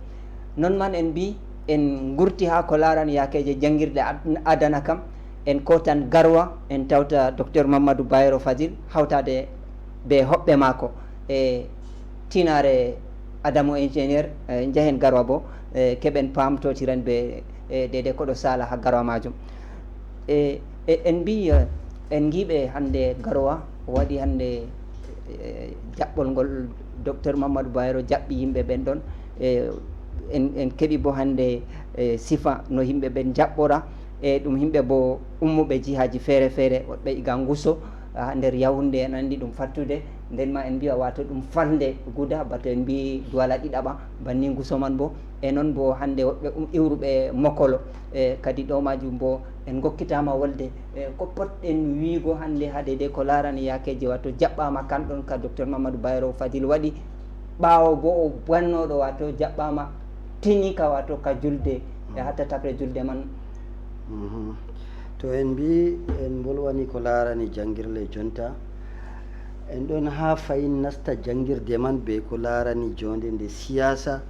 Non man en mbi en ngurti haa ko laarani yaakeeje janngirde adana kam en kootan garwa en tawta docteur Mamadou Bayero Fadil hawtaade be hoɓɓe maako e tinaare Adamu ingénieur njahen garwa bo keɓen paamtotiren be deede koɗo saala haa garwa majum. E en mbi en ngiɓe hannde garwa waɗi hannde jaɓɓol ngol docteur Mamadou Bayero jaɓɓi yimɓe ɓen ɗon. E, en, en keɓi bo hannde, e, sifa no yimɓe ɓen jaɓɓora, e ɗum yimɓe bo ummuɓe jihaaji feere feere, woɗɓe iga Nguso, ha nder Yaoundé, en anndi ɗum fattude, nden ma en mbiya wato ɗum falnde guda, bato en mbi Douala ɗiɗaɓa, banni Nguso man bo, e non bo hannde woɗɓe um, iwruɓe Mokolo, e kadi ɗo majum bo en gokkitama wolde, e ko potɗen wiigo hannde ha deydey ko laarani yaakeeji wato jaɓɓama kan ɗon ka Docteur Mamadou Bayero Fadil waɗi, ɓaawo bo o bannooɗo wato jaɓɓama tini ka wato ka julde e hatta tapre julde man. Mhm. To en mbi en mbolwani ko laarani janngirle jonta, en ɗon haa fayin nasta janngirde man be ko laarani joonde nde siyaasa,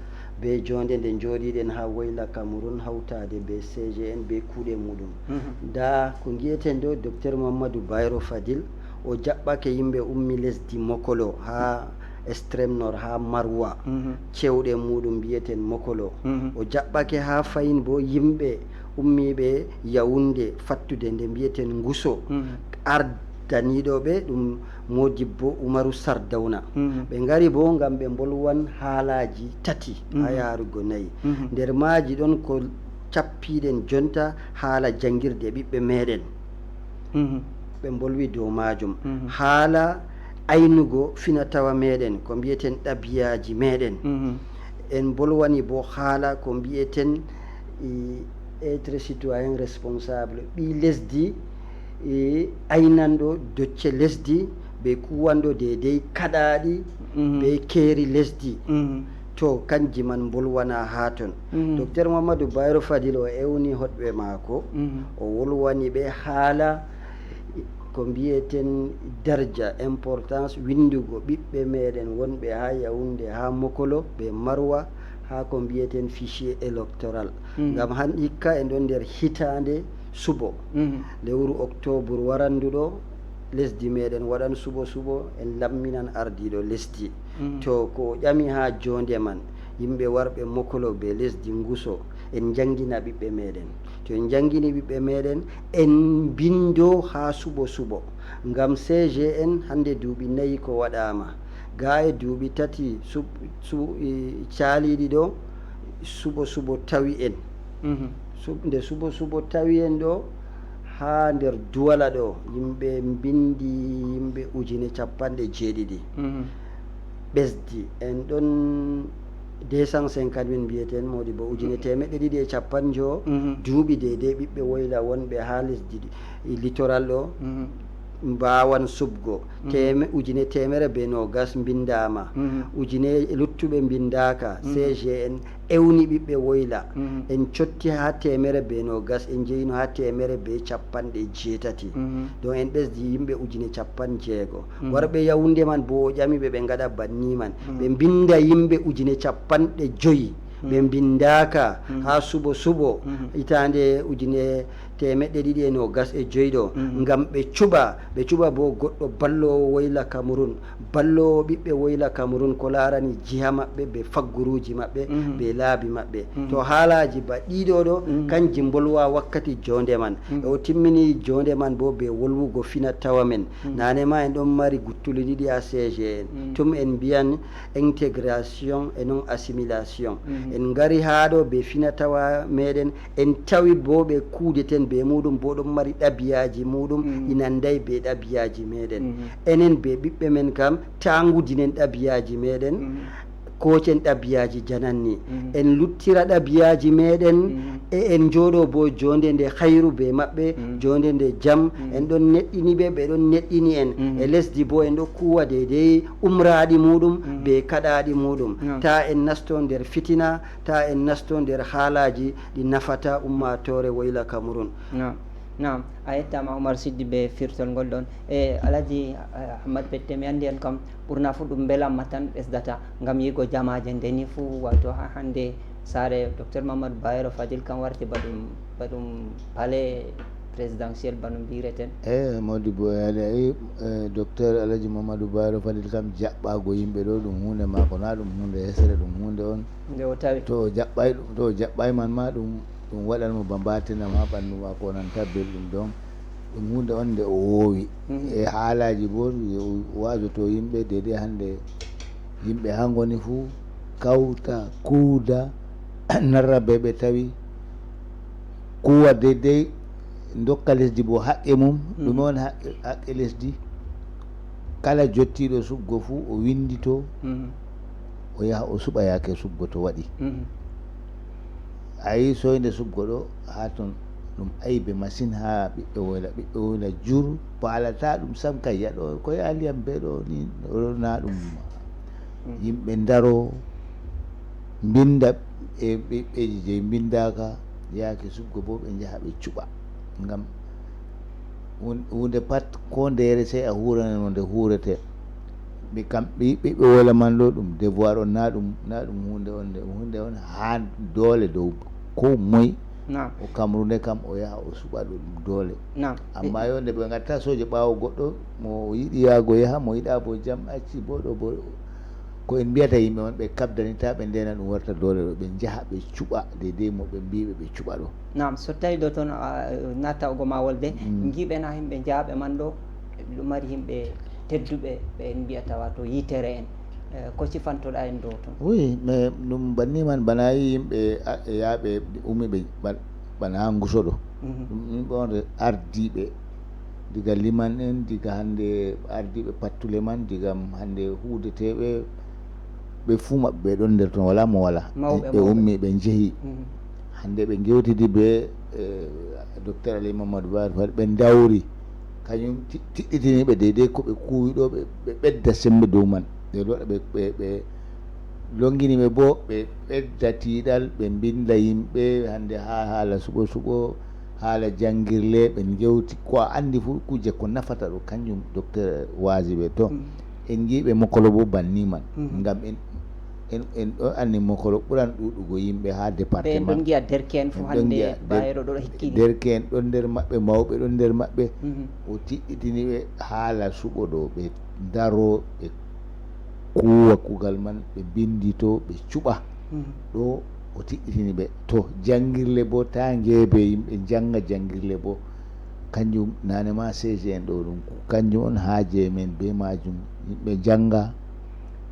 be joonde nde njooɗiɗen haa woyla Cameroun hawtaade be C G N be kuuɗe muɗum. Mhm. Nda ko ngi'eten ɗo, Docteur Mamadou Bayero Fadil, o jaɓɓake yimɓe ummi lesdi Mokolo haa Extrême Nord, haa Marwa, mhm, cewɗe muɗum mbiyeten Mokolo. Mhm. O jaɓɓake haa fayin bo yimɓe ummiiɓe Yaoundé fattude nde mbiyeten Nguso. Mhm. Ardaniiɗo ɓe ɗum Modibbo Umaru Sardawna. Mhm. Ɓe ngari bo ngam ɓe mbolwan haalaaji tati, mhm, haa yaarugo nayi. Mhm. Nder maaji ɗon ko cappiɗen jonta haala janngirde ɓiɓɓe meɗen. Mhm. Ɓe mbolwi dow maajum. Mhm. Haala aynugo finatawa meɗen, ko mbiyeten ɗabiyaaji meɗen. Mhm. En mbolwani bo haala ko mbiyeten, i, être citoyen responsable, ɓii lesdi, i, aynanɗo docce lesdi, be kuwanɗo deydey kaɗaaɗi, mhm, be keeri lesdi. Mhm. To kanji man mbolwana haa ton. Mhm. Docteur Mamadou Bayero Fadil o ewni hoɗɓe maako, mhm, o wolwani ɓe haala ko mbiyeten darja, importance, winndugo ɓiɓɓe meɗen wonɓe haa Yaoundé, haa Mokolo, be Marwa, haa ko mbiyeten fichier électoral. Mhm. Ngam han hikka en ɗon nder hitaande suɓo. Mhm. Lewru octobre waranduɗo, lesdi meɗen waɗan suɓo suɓo, en lamminan ardiiɗo lesdi. Mhm. To ko o ƴami haa joonde man, yimɓe warɓe Mokolo be lesdi Nguso, en njanngina ɓiɓɓe meɗen. To en njanngini ɓiɓɓe meɗen, en mbindo haa suɓo suɓo. Ngam C G N hannde duuɓi nayi ko waɗaama. Gaa e duuɓi tati suɓ-, su-, i, caaliiɗi ɗo, suɓo suɓo tawi en. Mhm. Su-, nde suɓo suɓo tawi en ɗo, haa nder Duwala ɗo, yimɓe mbindi yimɓe ujine capanɗe jeeɗiɗi. Mhm. Ɓesdi, en ɗon deux cent cinquante min mbiyeten, Modibbo, ujine, mhm, teemeɗɗe ɗiɗi e capanɗe njowo, mhm, duuɓi deydey ɓiɓɓe woyla wonɓe haa lesdi ɗi, littoral ɗo, mhm, mbaawan suɓgo. Mhm. Teeme-, ujine teemere be noogas mbindaama. Mhm. Ujine luttuɓe mbindaaka. Mhm. C G N ewni ɓiɓɓe woyla. Mhm. En cotti haa teemere be noogas, en njeyino haa teemere be capanɗe jeetati. Mhm. Donc en ɓesdi yimɓe ujine capanɗe jeego. Mhm. Warɓe Yaoundé man bo o ƴami ɓe, ɓe ngaɗa banni man. Mhm. Ɓe mbinda yimɓe ujine capanɗe joyi. Mhm. Ɓe mbindaaka, mhm, haa suɓo suɓo, mhm, hitaande ujine teemeɗɗe ɗiɗi e noogas e joyi ɗo, mhm, ngam ɓe cuɓa, ɓe cuɓa bo goɗɗo balloowo woyla Cameroun, balloowo ɓiɓɓe woyla Cameroun ko laarani jiha maɓɓe be fagguruuji maɓɓe, mhm, be laabi maɓɓe. Mhm. To haalaaji ba ɗiɗo ɗo, mhm, kanji mbolwa wakkati joonde man. Mhm. E o timmini joonde man bo be wolwugo fina tawa men. Mhm. Naane ma en ɗon mari guttuli ɗiɗi haa C G N. Mhm. Tum en mbiyan intégration et non assimilation. Mhm. En ngari haa ɗo be fina tawa meɗen, en tawi bo ɓe kuudeten be muɗum bo ɗon mari ɗabiyaaji muɗum, mhm, ɗi nanday be ɗabiyaaji meɗen. Mhm. Enen be ɓiɓɓe men kam, taa ngudinen ɗabiyaaji meɗen, mhm, kooten ɗabiyaaji jananni. Mhm. En luttira ɗabiyaaji meɗen, mhm, e en njooɗo bo joonde nde hayru be maɓɓe, mhm, joonde nde jam. Mhm. En ɗon neɗɗini ɓe, ɓe ɗon neɗɗini en. Mhm. E lesdi bo en ɗo kuuwa deydey umraaɗi muɗum, mhm, be kaɗaaɗi muɗum. Naam. Taa en nasto nder fitina, taa en nasto nder haalaaji ɗi nafata ummaatoore woyla Cameroun. Naam. Naam, a yettaama Oumar Siddi be firtol ngol ɗon. E Alhaji, eh, Ahmad Pette, mi anndi en kam ɓurna fuu ɗum mbelamma tan ɓesdata ngam yiigo jamaaje nde ni fuu, wato haa hannde saare Docteur Mamadou Bayero Fadil kam warti ba ɗum, ba ɗum palais présidentiel ba no mbiyireten. Eey, Modibbo, yaade ayi, eh, Docteur Alhaji Mamadou Bayero Fadil kam jaɓɓaago yimɓe ɗo ɗum huunde maako, naa ɗum huunde hesere, ɗum huunde on. Nde o tawi. To o jaɓɓaay ɗum, to o jaɓɓaay man ma ɗum, ɗum waɗan mo ba mbaatina ma ɓanndu maako o nanta belɗum, donc ɗum huunde on nde o woowi. Mhm. E haalaaji bo, o waajoto yimɓe deydey hannde yimɓe haa ngoni fuu, Kawta, kuuda, narra ɓe ɓe tawi, kuwa deydey, ndokka lesdi bo haqqe mum. Ɗume woni haqqe, haqqe lesdi? Kala jottiiɗo suɓgo fuu, o winndito, o yaha o suɓa yaake suɓgo to waɗi. A yii soynde suɓgo ɗo, haa ton ɗum aybe masin haa ɓiɓɓe woyla. Ɓiɓɓe woyla jur paalata ɗum sam, kay yaɗo ko yaaliyam be ɗo ni, ɗo na ɗum. Yimɓe ndaro, mbinnda e ɓiɓɓeeji jey mbinndaaka, yaake suɓgo bo ɓe njaha ɓe cuɓa. Ngam hun-, huunde pat, ko ndeyre, sey a huurana no nde huurete. Ɓe kam, ɓi-, ɓiɓɓe woyla man ɗo, ɗum devoir on, na ɗum, na ɗum huunde on, nde huunde on haa doole dow ko moy. Naam. O Kamrune kam, o yaha o suɓa ɗo, ɗum doole. Naam. Amma yo nde ɓe ngatta sooje ɓaawo goɗɗo, mo yiɗi yaago yaha, mo yiɗa bo jam acci bo ɗo bo. Ko en mbiyata yimɓe on, ɓe kabdani, ta ɓe ndeena ɗum warta doole ɗo, ɓe njaha ɓe cuɓa deydey mo ɓe mbiiɓe ɓe cuɓa ɗo. Naam, so tawi ɗo toon, a, natta ogo ma wolde, njiiɓe na yimɓe jaaɓe man ɗo, ɗo mari yimɓe tedduɓe, ɓe en mbiyata wato yitere en. Eh, ko cifantoɗa en ɗo toon? Oui, mais ɗum banni man, bana yi yimɓe a-, e yaaɓe ummiɓe ba-, bana haa Nguso ɗo. Mhm. Ɗum yimɓe on ardiiɓe diga liman en, diga hannde ardiiɓe pattule man, diga hannde huudeteeɓe, ɓe fuu maɓɓe ɓe ɗon nder ton, walaa mo walaa. Mawɓe, ɓe mawɓe. Ummi, ɓe njehi. Mhm. Hannde ɓe ngewtidi be, eh, Docteur Ali Mamadou Ba, ɓe ndawri. Kañum ti-, tiɗɗitini ɓe deydey ko ɓe kuuwi ɗo, ɓe, ɓe ɓedda semmbe dow man. Ɓe lo-, ɓe, ɓe, ɓe longini ɓe bo, ɓe ɓedda tiiɗal, ɓe mbinnda yimɓe hannde haa haala suɓo-suɓo, haala janngirle, ɓe ngewti ko a anndi fuu, kuuje ko nafata ɗo, kañum Docteur waasi ɓe. To, mm, en ngiiɓe Mokolo bo banni man, mhm, ngam en, en, en ɗo anndi Mokolo ɓuran ɗuuɗugo yimɓe haa département. Ɓe en ɗon ngi'a derke'en fuu hannde, bayro ɗo hikkini. Derke'en ɗon nder maɓɓe, mawɓe ɗon nder maɓɓe. Mhm. O tiɗɗitini ɓe haala suɓo ɗo, ɓe ndaro, ɓe kuuwa kuugal man, ɓe mbinndito, ɓe cuɓa. Mhm. Ɗo o tiɗɗitini ɓe. To, janngirle bo, taa ngeebe yimɓe njannga janngirle bo. Kanjum naane ma C G en ɗo ɗum, kanjum on haaje men be maajum. Yimɓe njannga,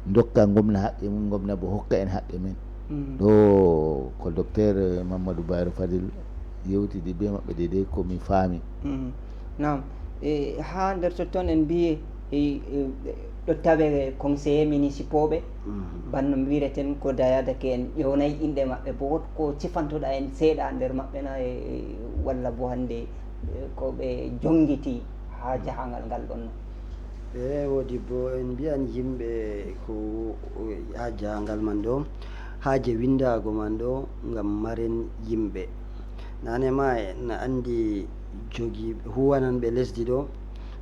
ndokka ngomna haqqe mum, ngomna bo hokka en haqqe men. Mhm. Ɗo ko Docteur Mamadou Bayro Fadil yewtidi be maɓɓe deydey ko mi faami. Mhm. Naam. E, haa nder totton en mbiyi, e, e, ɗo tawe conseillers municipaux ɓe, mhm, banno mbiyeten ko dayadake en ƴewnay inɗe maɓɓe, bo ko cifantoɗa en seeɗa nder maɓɓe na, e, e, walla bo hannde, e, ko ɓe jonngiti haa jahangal ngal ɗon no? E, woodi bo en mbiyan yimɓe ko, o, haa jahangal man ɗo, haaje winndaago man ɗo, ngam maren yimɓe. Naane ma en anndi jogi huwananɓe lesdi ɗo.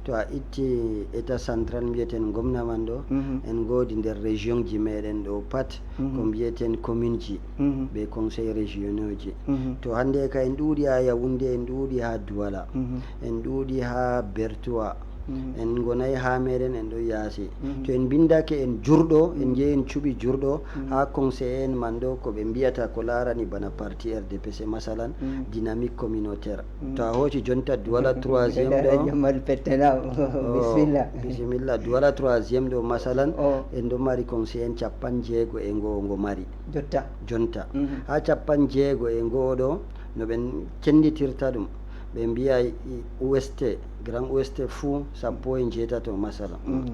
To a itti état central mbiyeten gomna man ɗo, mhm, en ngoodi nder région ji meɗen ɗo pat, mhm, ko mbiyeten commune ji, mhm, be conseil régionaux ji. Mhm. To hannde ka en ɗuuɗi haa Yaoundé, en ɗuuɗi haa Douala, mhm, en ɗuuɗi haa Bertoua, mhm, en ngonay haa meɗen, en ɗo yaasi. Mhm. To en mbindake en jurɗo, en, mhm, njehi en cuɓi jurɗo, mhm, haa conseiller en man ɗo, ko ɓe mbiyata ko laarani bana parti R D P C masalan, mhm, dynamique communautaire. Mm. To a hooci jonta Douala troisième ɗo. Jamal Pettena, oh, bisimilla. Bisimilla. Douala troisième ɗo, masalan, oh, en ɗo mari conseiller en cappanɗe jeego e ngo, ngo mari. Jotta. Jonta. Mhm. Haa cappanɗe jeego e ngo ɗo, no ɓen cenditirta ɗum. Ɓe mbiya i, Ouest, Grand Ouest fuu, sappo e njeetato, masalan. Mhm.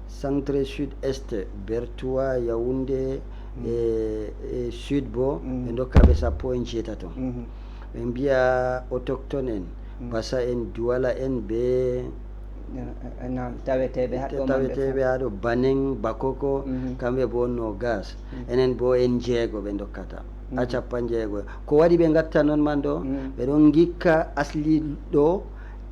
Centre Sud Est, Bertoua, Yaoundé, mhm, e, e Sud bo, mhm, ɓe ndokka ɓe sappo e njeetato. Mhm. Ɓe mbiya autochtone en, mm, Bassa en, Douala en, be, eh, eh, naam, taweteeɓe haɗo man ɓe taweteeɓe fof. Haɗo Banen, Bakoko, mhm, kamɓe bo noogas. Mm. Enen bo en jeego ɓe ndokkata. Mm. A cappanɗe jeego. Ko waɗi ɓe ngatta non man ɗo? Mm. Ɓe ɗon ngikka asli ɗo,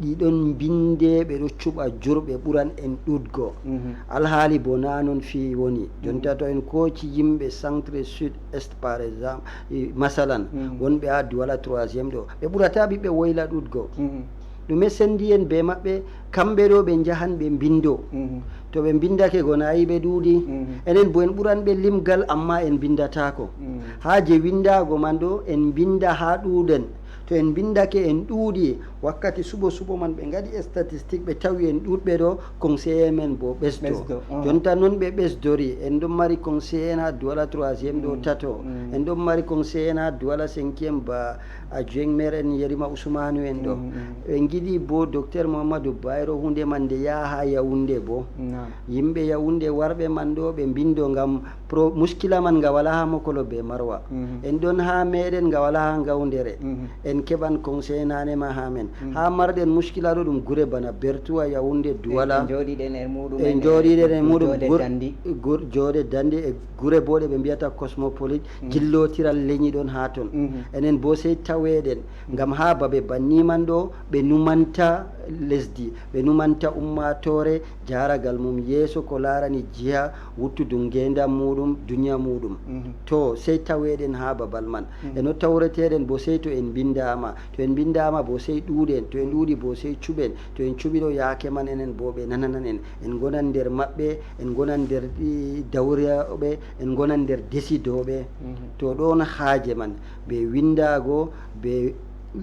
ɗi ɗon mbinde, ɓe ɗo cuɓa jurɓe ɓuran en ɗuɗgo. Mhm. Alhaali bo na non fii woni. Jonta, mhm, to en kooci yimɓe Centre Sud Est, par exemple, i, masalan, mhm, wonɓe haa Douala troisième ɗo, ɓe ɓurata ɓiɓɓe woyla ɗuɗgo. Mhm. Ɗume sendi en be maɓɓe? Kamɓe ɗo ɓe njahan ɓe mbindo. Mhm. To ɓe mbindake go na yi ɓe ɗuuɗi. Mhm. Enen bo en ɓuran ɓe limgal, amma en mbindataako. Mhm. Haa je windaago man ɗo, en mbinda haa ɗuuɗen. To en mbinndake, en ɗuuɗi, wakkati suɓo suɓo man ɓe ngaɗi statistique, ɓe tawi en ɗuuɗɓe ɗo, conseiller men bo ɓesdo. Ɓesdo, mhm. Jonta noon ɓe ɓesdori, en ɗon mari conseiller en haa Douala troisième ɗo, mm, tato. Mm. En ɗon mari conseiller en haa Douala cinquième ba adjoint maire en Yerima Ousmane en ɗo. Mm, mm. En ngiɗi bo docteur Mouhamadou Bayro, huunde man nde yaha haa Yaoundé bo. Naam. Yimɓe Yaoundé warɓe man ɗo ɓe mbindo ngam pro-, muskila man nga wala haa Mokolo be Marwa. Mhm. En ɗon haa meɗen nga wala haa Ngawdere. Mhm. En keɓan conseil nane ma haa men. Mhm. Haa marɗen muskila ɗo ɗum gure bana Bertuwa, Yaoundé, Douala. En, en jooɗiɗen e muɗum en, en jooɗiɗen e muɗum Joode gur-, Dandi. Gur-, Joode Dandi e gure bo ɗe ɓe mbiyata cosmopolite, mhm, jillotiral lenyi ɗon haa ton. Mhm. Enen bo sey taweɗen. Ngam haa babe banni man ɗo, ɓe numanta lesdi, ɓe numanta ummaatoore jaaragal mum yeeso ko laarani jiha wuttudu ngeendam muuɗum, duniya muuɗum. Mhm. To sey taweɗen haa babal man. Mhm. E no tawreteɗen bo sey to en mbindaama. To en mbindaama bo sey ɗuuɗen. To en ɗuuɗi bo sey cuɓen. To en cuɓi ɗo yaake man enen bo ɓe nananan en. En ngonan nder maɓɓe, en ngonan nder, i, dawriyaaɓe, en ngonan nder desidooɓe. Mhm. To ɗoon haaje man. Be winndaago, be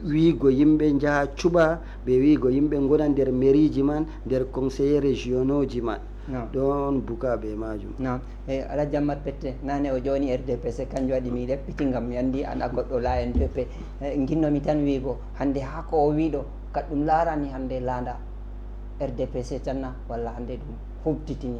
wiigo yimɓe njaha cuɓa, be wiigo yimɓe ngona nder meriiji man, nder conseillers régionauxji man. Naam. Ɗoon buka be maajum. Naam. E, Alhaji Ammat Pette, nane o jooni R D P C, kanjum waɗi mi ɗeppiti ngam mi anndi an a goɗɗo la N D P. E, nginnomi tan wiigo, hannde haa ko o wiiɗo, kaɗɗum laarani hannde laanda R D P C tan na, walla hannde ɗum huɓtitini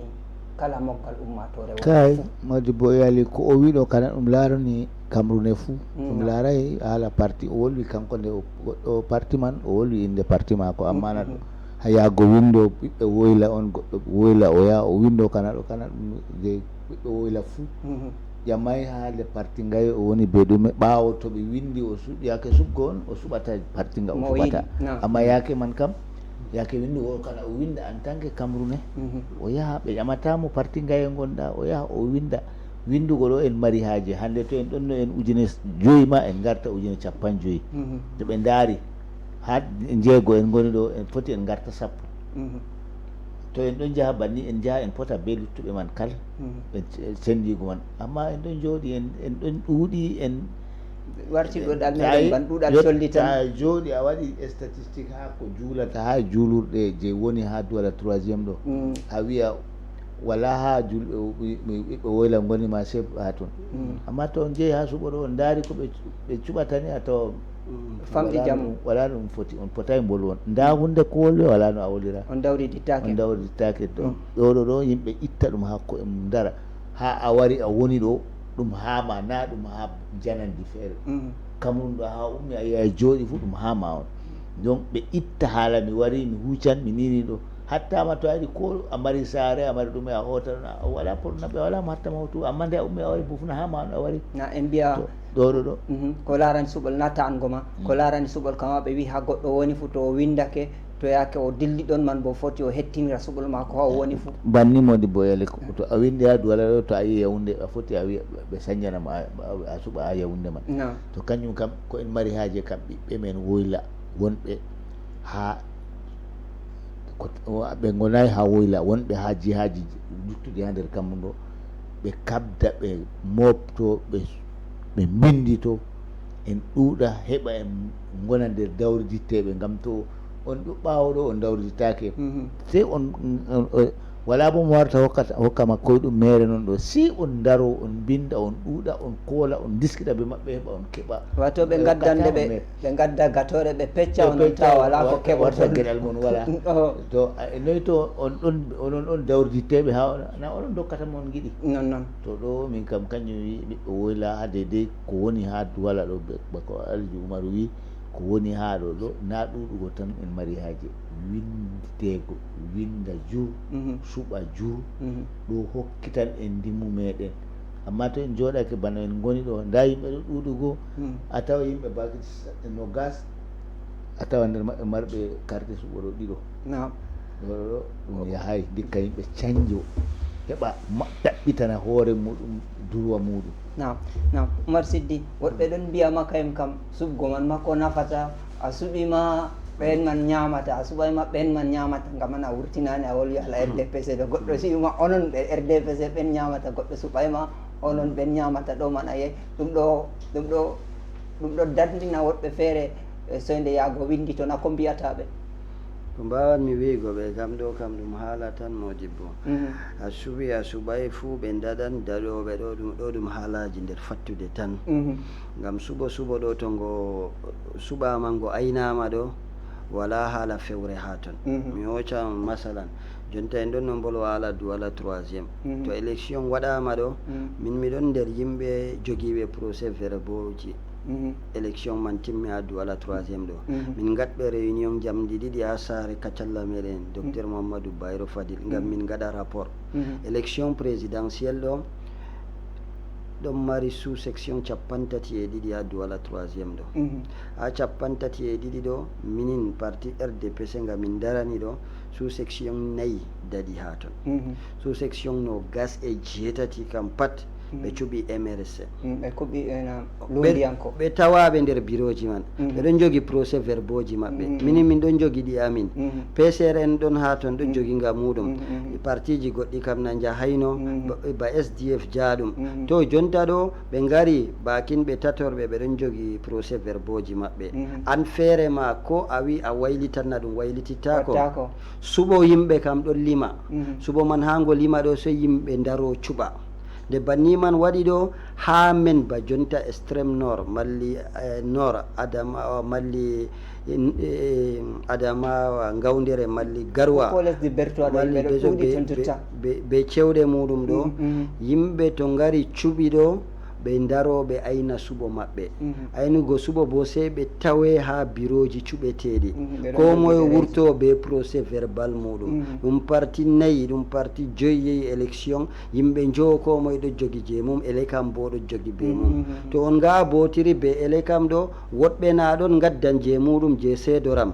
kala moggal ummaatoore wonde kay fof? Modi Bo Yali, ko o wiiɗo kana ɗum laarani Cameroun e fuu. Mm, ɗum no. Laaray haala parti. O wolwi kanko nde o goɗɗo parti man, o wolwi innde parti maako, amma na ɗum. Mm, mm. Haa yaago winndo ɓiɓɓe woyla on, goɗɗo woyla o yaha o winndo kana ɗo, kana ɗum je ɓiɓɓe woyla fuu. Mhm. Ƴamay haa le parti ngaye o woni be ɗume. Ɓaawo to ɓe winndi o suɓi, yaake suɓgo on, o suɓata parti nga o mo o suɓata. Yiɗi. Na. Amma yaake man kam, yaake winndugo o kana o winnda en tant que Camerounais. Mhm. O yaha ɓe ƴamata mo parti ngaye ngonɗa, o yaha o winnda. Winndugo ɗo en mari haaje. Hannde to en ɗonno en ujine joyi ma, en ngarta ujine cappanɗe joyi. Mhm. To ɓe ndaari, haa jeego en ngoni ɗo, en foti en ngarta sappo. Mhm. To en ɗon njaha banni, en njaha en pota be luttuɓe man kala. Mhm. En c-, senndiigu man. Amma en ɗon njooɗi, en, en ɗon ɗuuɗi, en warti ɗuɗal meɗen ban ɗuɗal sollitan. A jooɗi a waɗi statistique haa ko juulata haa juulurɗe je woni haa Douala troisième ɗo. Mm. A wiya wala haa julɓe ɓiɓɓe woyla ngoni ma chef haa ton. Mm. Amma to on jehi haa suɓo ɗo, on ndaari ko ɓe, ɓe cuɓata ni, a tawa famɗi wala jammu. Ɗum, wala ɗum foti, on potaay mbolu on. Nda hunnde ko wolwi, wala no a wolira. On dawridittaake. On dawridittaake. Mm. Ɗo, ɗo, ɗo yimɓe itta ɗum haa ko'e mum ndara. Haa a wari a woni ɗo, ɗum haa ma, na ɗum haa janandi feere. Mm. Cameroun ɗo haa ummi a yahi jooɗi fuu ɗum haa ma on. Donc ɓe itta haala mi wari, mi huucan, mi nini ɗo. Hatta ma to a yiɗi ko a mari saare, a mari ɗume a hoota ɗon, a wala problème, ɓe wala mo hatta ma hoto, amma nde a ummi a wari bo fuu na haa ma on a wari. Na en mbiya to, ɗo, ɗo, ɗo. Mhm. Ko laarani suɓol natta an goma, ko laarani suɓol kama ɓe wi haa goɗɗo woni fuu to o windake, to yaake o dilli ɗon man bo foti o hettinira suɓol maako haa o woni fuu. Banni Modi Bo Yali ko to a windi haa Douala ɗo, to a yi Yaoundé, a foti a wiya ɓe sanjana ma a, a, a suɓa haa Yaoundé man. Na. To kanjum kam ko en mari haaje kam ɓiɓɓe men woyla wonɓe haa ko, ɓe ngonaay haa woyla, wonɓe haa jihaaji luttuɗi haa nder kammu ɗo, ɓe kabda, ɓe mooɓto, ɓe, ɓe mbinndito, en ɗuuɗa, heɓa en ngona nder dawriditteeɓe, ngam to on ɗo ɓaawo ɗo, on dawriditaake. Mhm. Sey on, on, on, wala bo mo warta hokkata, hokka ma koyɗum meere non ɗo. Si on ndaro, on mbinnda, on ɗuuɗa, on koola, on ndiskita be maɓɓe, heɓa on keɓa. Wato ɓe ngaddande ɓe, ɓe ngadda gatore, ɓe pecca on, on tawa wala ko keɓoton. Warta geɗal mon wala. Oh. To, a, e noy to on ɗon, onon on dawriditteeɓe haa on, na onon dokkata mo on ngiɗi. Non, non. To ɗo min kam kanjum wi ɓiɓɓe woyla haa deydey ko woni haa Duwala ɗo, be, bako Alhaji Umaru wi ko woni haa ɗo, ɗo na ɗuuɗugo tan en mari haaje. Winnditeego, winnda jur, mhm, suɓa jur, mhm, ɗo hokkitan en ndimmu meɗen. Amma to en jooɗake bana en ngoni ɗo, nda yimɓe ɗo ɗuuɗugo, hmm, a tawa yimɓe bakiti sa-, nogas, a tawa nder maɓɓe marɓe carte suɓo ɗo ɗiɗo. Naam. Ɗo, ɗo, ɗo, ɗum yahay, ndikka yimɓe canjo, heɓa ma-, ɗaɓɓitana hoore muɗum durwa muɗum. Naam, naam. Umar Siddi, woɗɓe ɗon mbiya ma kayum kam, suɓgo man ma ko nafata, a suɓi ma ɓeen man ñaamata, a suɓaay ma ɓeen man ñaamata, ngam an a wurtinaani a wolwi hala R D P C ɗo, goɗɗo suɓi ma onon ɓe R D P C ɓeen ñaamata, goɗɗo suɓaay ma onon ɓeen ñaamata, ɗo man a yiyay, ɗum ɗo, ɗum ɗo, ɗum ɗo darndina woɗɓe feere, E so nde yaago winndi toon, a ko mbiyata ɓe? Ko mbaawatmi wiygo ɓe kam ɗo kam ɗum haala tan, Modibbo. A suɓi a suɓaay fuu ɓe ndaɗan daɗooɓe ɗo ɗum, ɗo ɗum haalaaji nder fattude tan. Ngam suɓo suɓo ɗo to ngo suɓaama ngo aynaama ɗo, walaa haala fewre haa ton. Mi hooca masalan, jonta en ɗon no mbolwa haala Douala troisième. To élection waɗaama ɗo, min mi ɗon nder yimɓe jogiiɓe procès verbauxji. Élection man timmi haa Douala troisième ɗo. Min ngaɗɓe réunion jamdi ɗiɗi haa saare kacalla meɗen, Docteur Mouhamadou Bayro Fadil, ngam min ngaɗa rapport. Élection présidentielle ɗo ɗon mari sous section capantati e ɗiɗi haa Douala troisième ɗo. Haa capantati e ɗiɗi ɗo, minin parti R D P C nga min darani ɗo, sous section nayi daɗi haa ton. Sous section noogas e jeetati kam pat ɓe cuɓi M R C. Ɓe kuɓi ena lundiyanko. Ɓe tawaaɓe nder birooji man. Ɓe ɗon jogi procès verbauxji maɓɓe. Minin min ɗon jogi ɗi amin. P C R en ɗon haa ton ɗon jogi nga muuɗum. Partiiji goɗɗi kam na njahayno ba S D F jaaɗum. To jonta ɗo ɓe ngari baakin ɓe tatorɓe ɓe ɗon jogi procès verbauxji maɓɓe. An feere ma ko a wi a waylitanna ɗum waylitittaako. Suɓo yimɓe kam ɗon lima. Suɓo man haa ngo lima ɗo sey yimɓe ndaro cuɓa. Nde banni man waɗi ɗo haa men ba jonta extrême nord malli eh, nord adamawa malli eh, adamawa ngawdere malli garwa malli beso be cewɗe muɗum ɗo yimɓe to ngari cuɓi ɗo ɓe ndaro ɓe ayna suɓo maɓɓe. Aynugo suɓo bo sey ɓe tawe haa birooji cuɓeteeɗi. Koo moye wurto bee procès verbal muuɗum. Ɗum parti nayi, ɗum parti joyi yehi élection. Yimɓe njowo koo moye ɗo jogi jey mum, Elecam boo ɗo jogi bee mum. To on nga'a bootiri bee Elecam ɗo, woɗɓe na ɗon ngaddan jey muuɗum jey seedoram.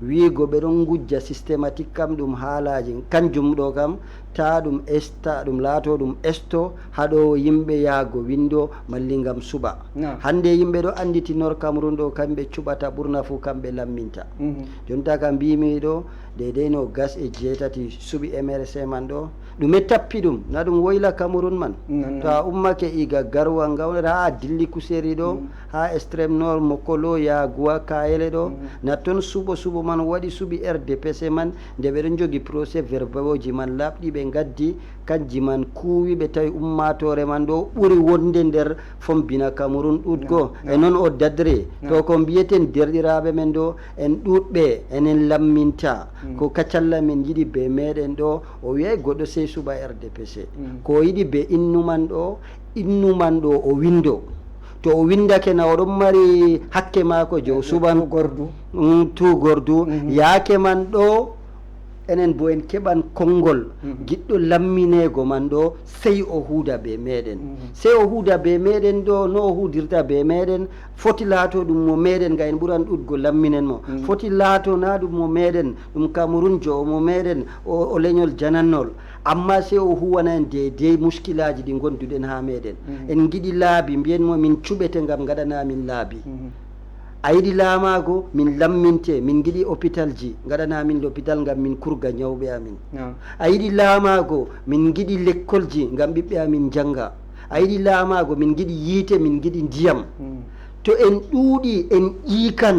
Wi'igo ɓe ɗon ngujja systématique kam ɗum haalaaji kanjum ɗo kam. Taa ɗum esta, ɗum laato ɗum esto haɗoowo yimɓe yahgo winndo malli ngam suɓa. Hannde yimɓe ɗo annditi Nor Cameroun ɗo kamɓe cuɓata ɓurna fuu kamɓe lamminta. Jonta ka mbiimi ɗo deydey no gas e jeetati suɓi M R C man ɗo. Ɗume tappi ɗum? Na ɗum woyla Cameroun man. To a ummake iga Garwa Ngawre haa a dilli Kuseri ɗo haa extrême nord Mokolo yaaguwa Kayele ɗo. Na ton suɓo suɓo man waɗi suɓi R D P C man. Nde ɓe ɗon njogi procès verbauxji man laaɓɗi ɓe ngaddi kanji man kuuwi ɓe tawi ummaatoore man ɗo ɓuri wonde nder fombina Cameroun ɗuuɗgo e noon o dadre to ko mbiyeten derɗiraaɓe men ɗo en ɗuuɗɓe enen lamminta ko kacalla min yiɗi be meɗen ɗo o wiyay goɗɗo sey suɓa R D P C ko o yiɗi be innu man ɗo innu man ɗo o windo to o windake na oɗon mari hakke maako je o suɓan tugordu yaake man ɗo enen bo en keɓan konngol giɗɗo lammineego man ɗo sey o huuda be meɗen sey o huuda be meɗen ɗo no o huudirta be meɗen foti laato ɗum mo meɗen ga en ɓuran ɗuɗgo lamminen mo foti laato na ɗum mo meɗen ɗum kamerun jo o mo meɗen o leñol janannol amma sey o huwana en deydey muskilaji ɗi gonduɗen ha meɗen en giɗi laabi mbiyen mo min cuɓete ngam gaɗana min laabi a yiɗi laamaago min lamminte min giɗi hôpital ji gaɗana min l'hôpital ngam min kurga ñawɓe amin a yiɗi laamaago min giɗi lekkolji ngam ɓiɓɓe amin njannga a yiɗi laamaago min giɗi yiite min giɗi ndiyam to en ɗuuɗi en ƴiikan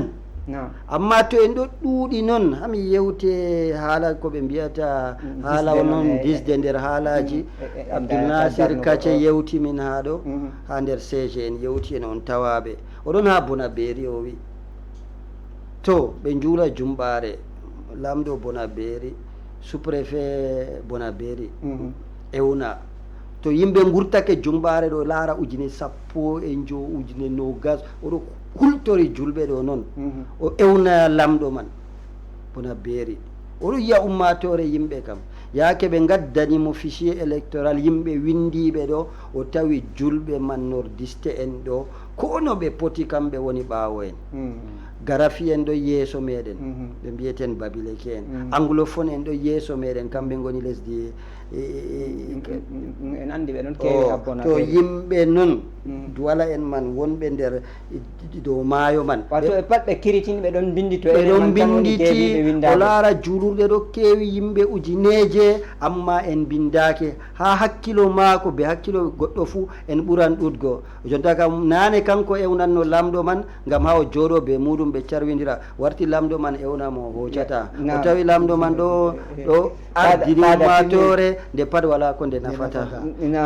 amma to en ɗo ɗuuɗi noon hami yewte haala ko ɓe mbiyata haala o noon disde nder haalaaji abdoulnasir kace yewti min haa ɗo haa nder cg en yewti en on tawaaɓe oɗon haa bona beeri o wi to ɓe njuula jumɓaare laamɗo bona beeri sous-préfet bona beeri ewna to yimɓe ngurtake jumɓaare ɗo laara ujine sappo e njo ujine nogas oɗo hultori julɓe ɗo noon o ewna lamɗo man bona beeri oɗo yiya ummatore yimɓe kam yaake ɓe gaddani mo fichier électoral yimɓe windiɓe ɗo o tawi julɓe man nordiste en ɗo ko no ɓe poti kamɓe woni ɓawo en garafi en ɗo yeeso meɗen ɓe mbiyeten babileke en anglophone en ɗo yeeso meɗen kamɓe goni lesdi en andi ɓe ɗon kewi habbona to yimɓe noon duwala en man wonɓe nder dow maayo man wato ɓe pat ɓe kiritin ɓe ɗon bindi to ɓe ɗon binditi o laara juulurɗe ɗo kewi yimɓe ujineje amma en bindake ha hakkilo maako be hakkilo goɗɗo fuu en ɓuran ɗuɗgo jonta kam nane kanko ewnanno lamɗo man ngam ha o jooɗo be muɗum ɓe carwindira, warti lamɗo man ewna mo, o hoccataa. O tawi lamɗo man ɗo, ɗo ardini ummaatoore, nde pat walaa ko nde nafata.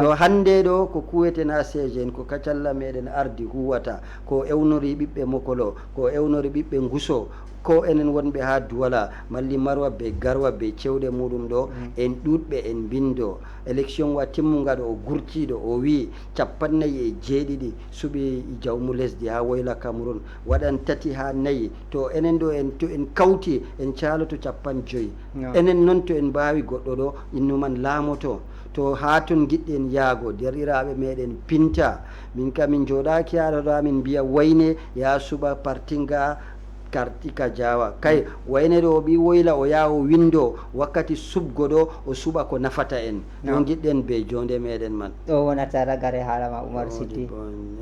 To hannde ɗo ko kuweten haa C G N, ko kacalla meɗen ardi huwata, ko ewnori ɓiɓɓe Mokolo, ko ewnori ɓiɓɓe Nguso, ko enen wonɓe haa Duwala, malli Marwa be Garwa be cewɗe muɗum ɗo, en ɗuuɗɓe, en mbindo. Élection wa timmunga ɗo, o gurtiiɗo, o wi'i cappannayi e jeeɗiɗi suɓi jawmu lesdi haa woyla Cameroun, waɗan tati haa nayi. To enen ɗo en, to en kawti, en caaloto cappanɗe joyi. Enen noon, to en mbaawi goɗɗo ɗo, innu man laamoto. To haa ton ngiɗɗen yaago, derɗiraaɓe meɗen pinta. Min kam min njooɗaaki haa ɗo, min mbiya wayne, yaa suɓa parti nga, karti ka jaawa. Kay, wayne ɗo o ɓii woyla, o yaa o winndo, wakkati suɓgo ɗo, o suɓa ko nafata en. Ɗo ngiɗɗen be joonde meɗen man. Ɗo wonata ragare haala ma, Umar Siddi.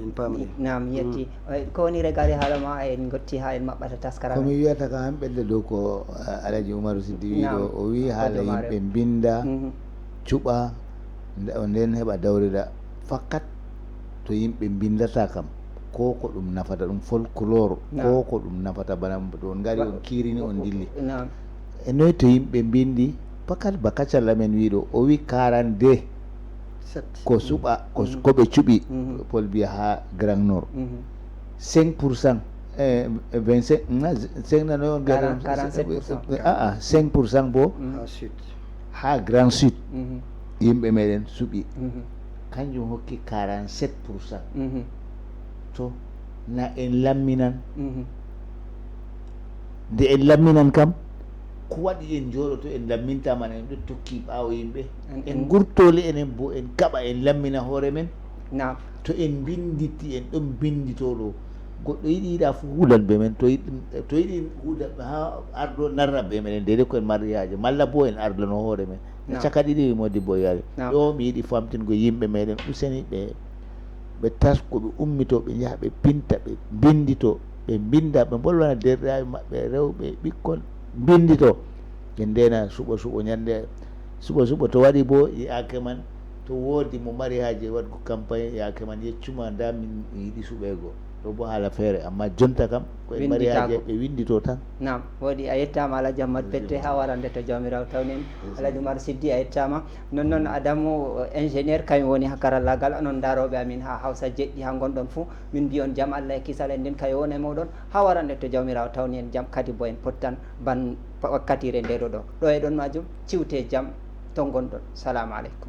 En pamri. Naam, yetti. Eh, ko woni ragare haala ma, en ngotti haa en maɓɓata taskara. Ko mi wiyata kam, ɓedda dow ko, eh, Alhaji Umaru Siddi wi ɗo, o wi haala yimɓe mbinda, cuɓa, nde-, o nden heɓa dawrida. Fakat to yimɓe mbindata kam, ko ko ɗum nafata, ɗum folklore, ko ko ɗum nafata, bana to on ngari, on kiirini, on dilli. E noy to yimɓe mbindi? Fakat ba kacalla men wi ɗo, o wi quarante-deux. Ko suɓa, ko, ko ɓe cuɓi, Paul Biya haa Grand Nord. Cinq pour cent, eh, vingt-cinq, na, cinq na noy on mbiyata? Quarante, quarante-sept pour cent. Ah, ah, cinq pour cent bo haa Grand Sud. Yimɓe meɗen suɓi. Kanjum hokki quarante-sept pour cent. To na en lamminan. Nde en lamminan kam, ko waɗi en njooɗoto, en lammintaama, en ɗo tokki ɓaawo yimɓe. En, en ngurtoli enen bo, en kaɓa, en lammina hoore men. Naam. To en mbinditi, en ɗon mbindito ɗo. Goɗɗo yiɗi yiɗa fu hulan be men, to yiɗi, to yiɗi hulan haa ardo narra be men, en deydey ko en mari haaje, malla bo en ardano hoore men. Naam. Caka ɗiɗi Modibbo yari. Naam. Ɗo mi yiɗi famtingo yimɓe meɗen useni ɓe, ɓe tasko, ɓe ummito, ɓe njaha, ɓe pinta, ɓe mbindito, ɓe mbinda, ɓe mbolwana derɗiraaɓe maɓɓe, rewɓe, ɓikkon, mbindito. Ɓe ndeena suɓo suɓo ñande suɓo suɓo. To waɗi bo yaake man, to woodi mo mari haaje waɗgo campagne yaake man, yeccuma, nda min mi yiɗi suɓeego. Ɗo bo haala feere, amma jonta kam, ko en mari haaje ɓe winndito tan. Naam, woodi, a yettaama Alhaji Ahmad Pette, haa warande to Jawmiraawo tawni en. Alhaji Umar Siddi, a yettaama. Non non Adamu, eh, ingénieur, kañum woni haa karallaagal, onon ndarooɓe amin haa Hawsa jeɗɗi haa ngonɗon fuu. Min mbiyon jam Allah e kisal en nden kañum wona e mooɗon, haa warande to Jawmiraawo tawni en jam, kadi bo en pottan ban wakkatiire nde ɗo ɗo. Ɗo e ɗon maajum, ciwte jam to ngonɗon. Salaamu aleykum.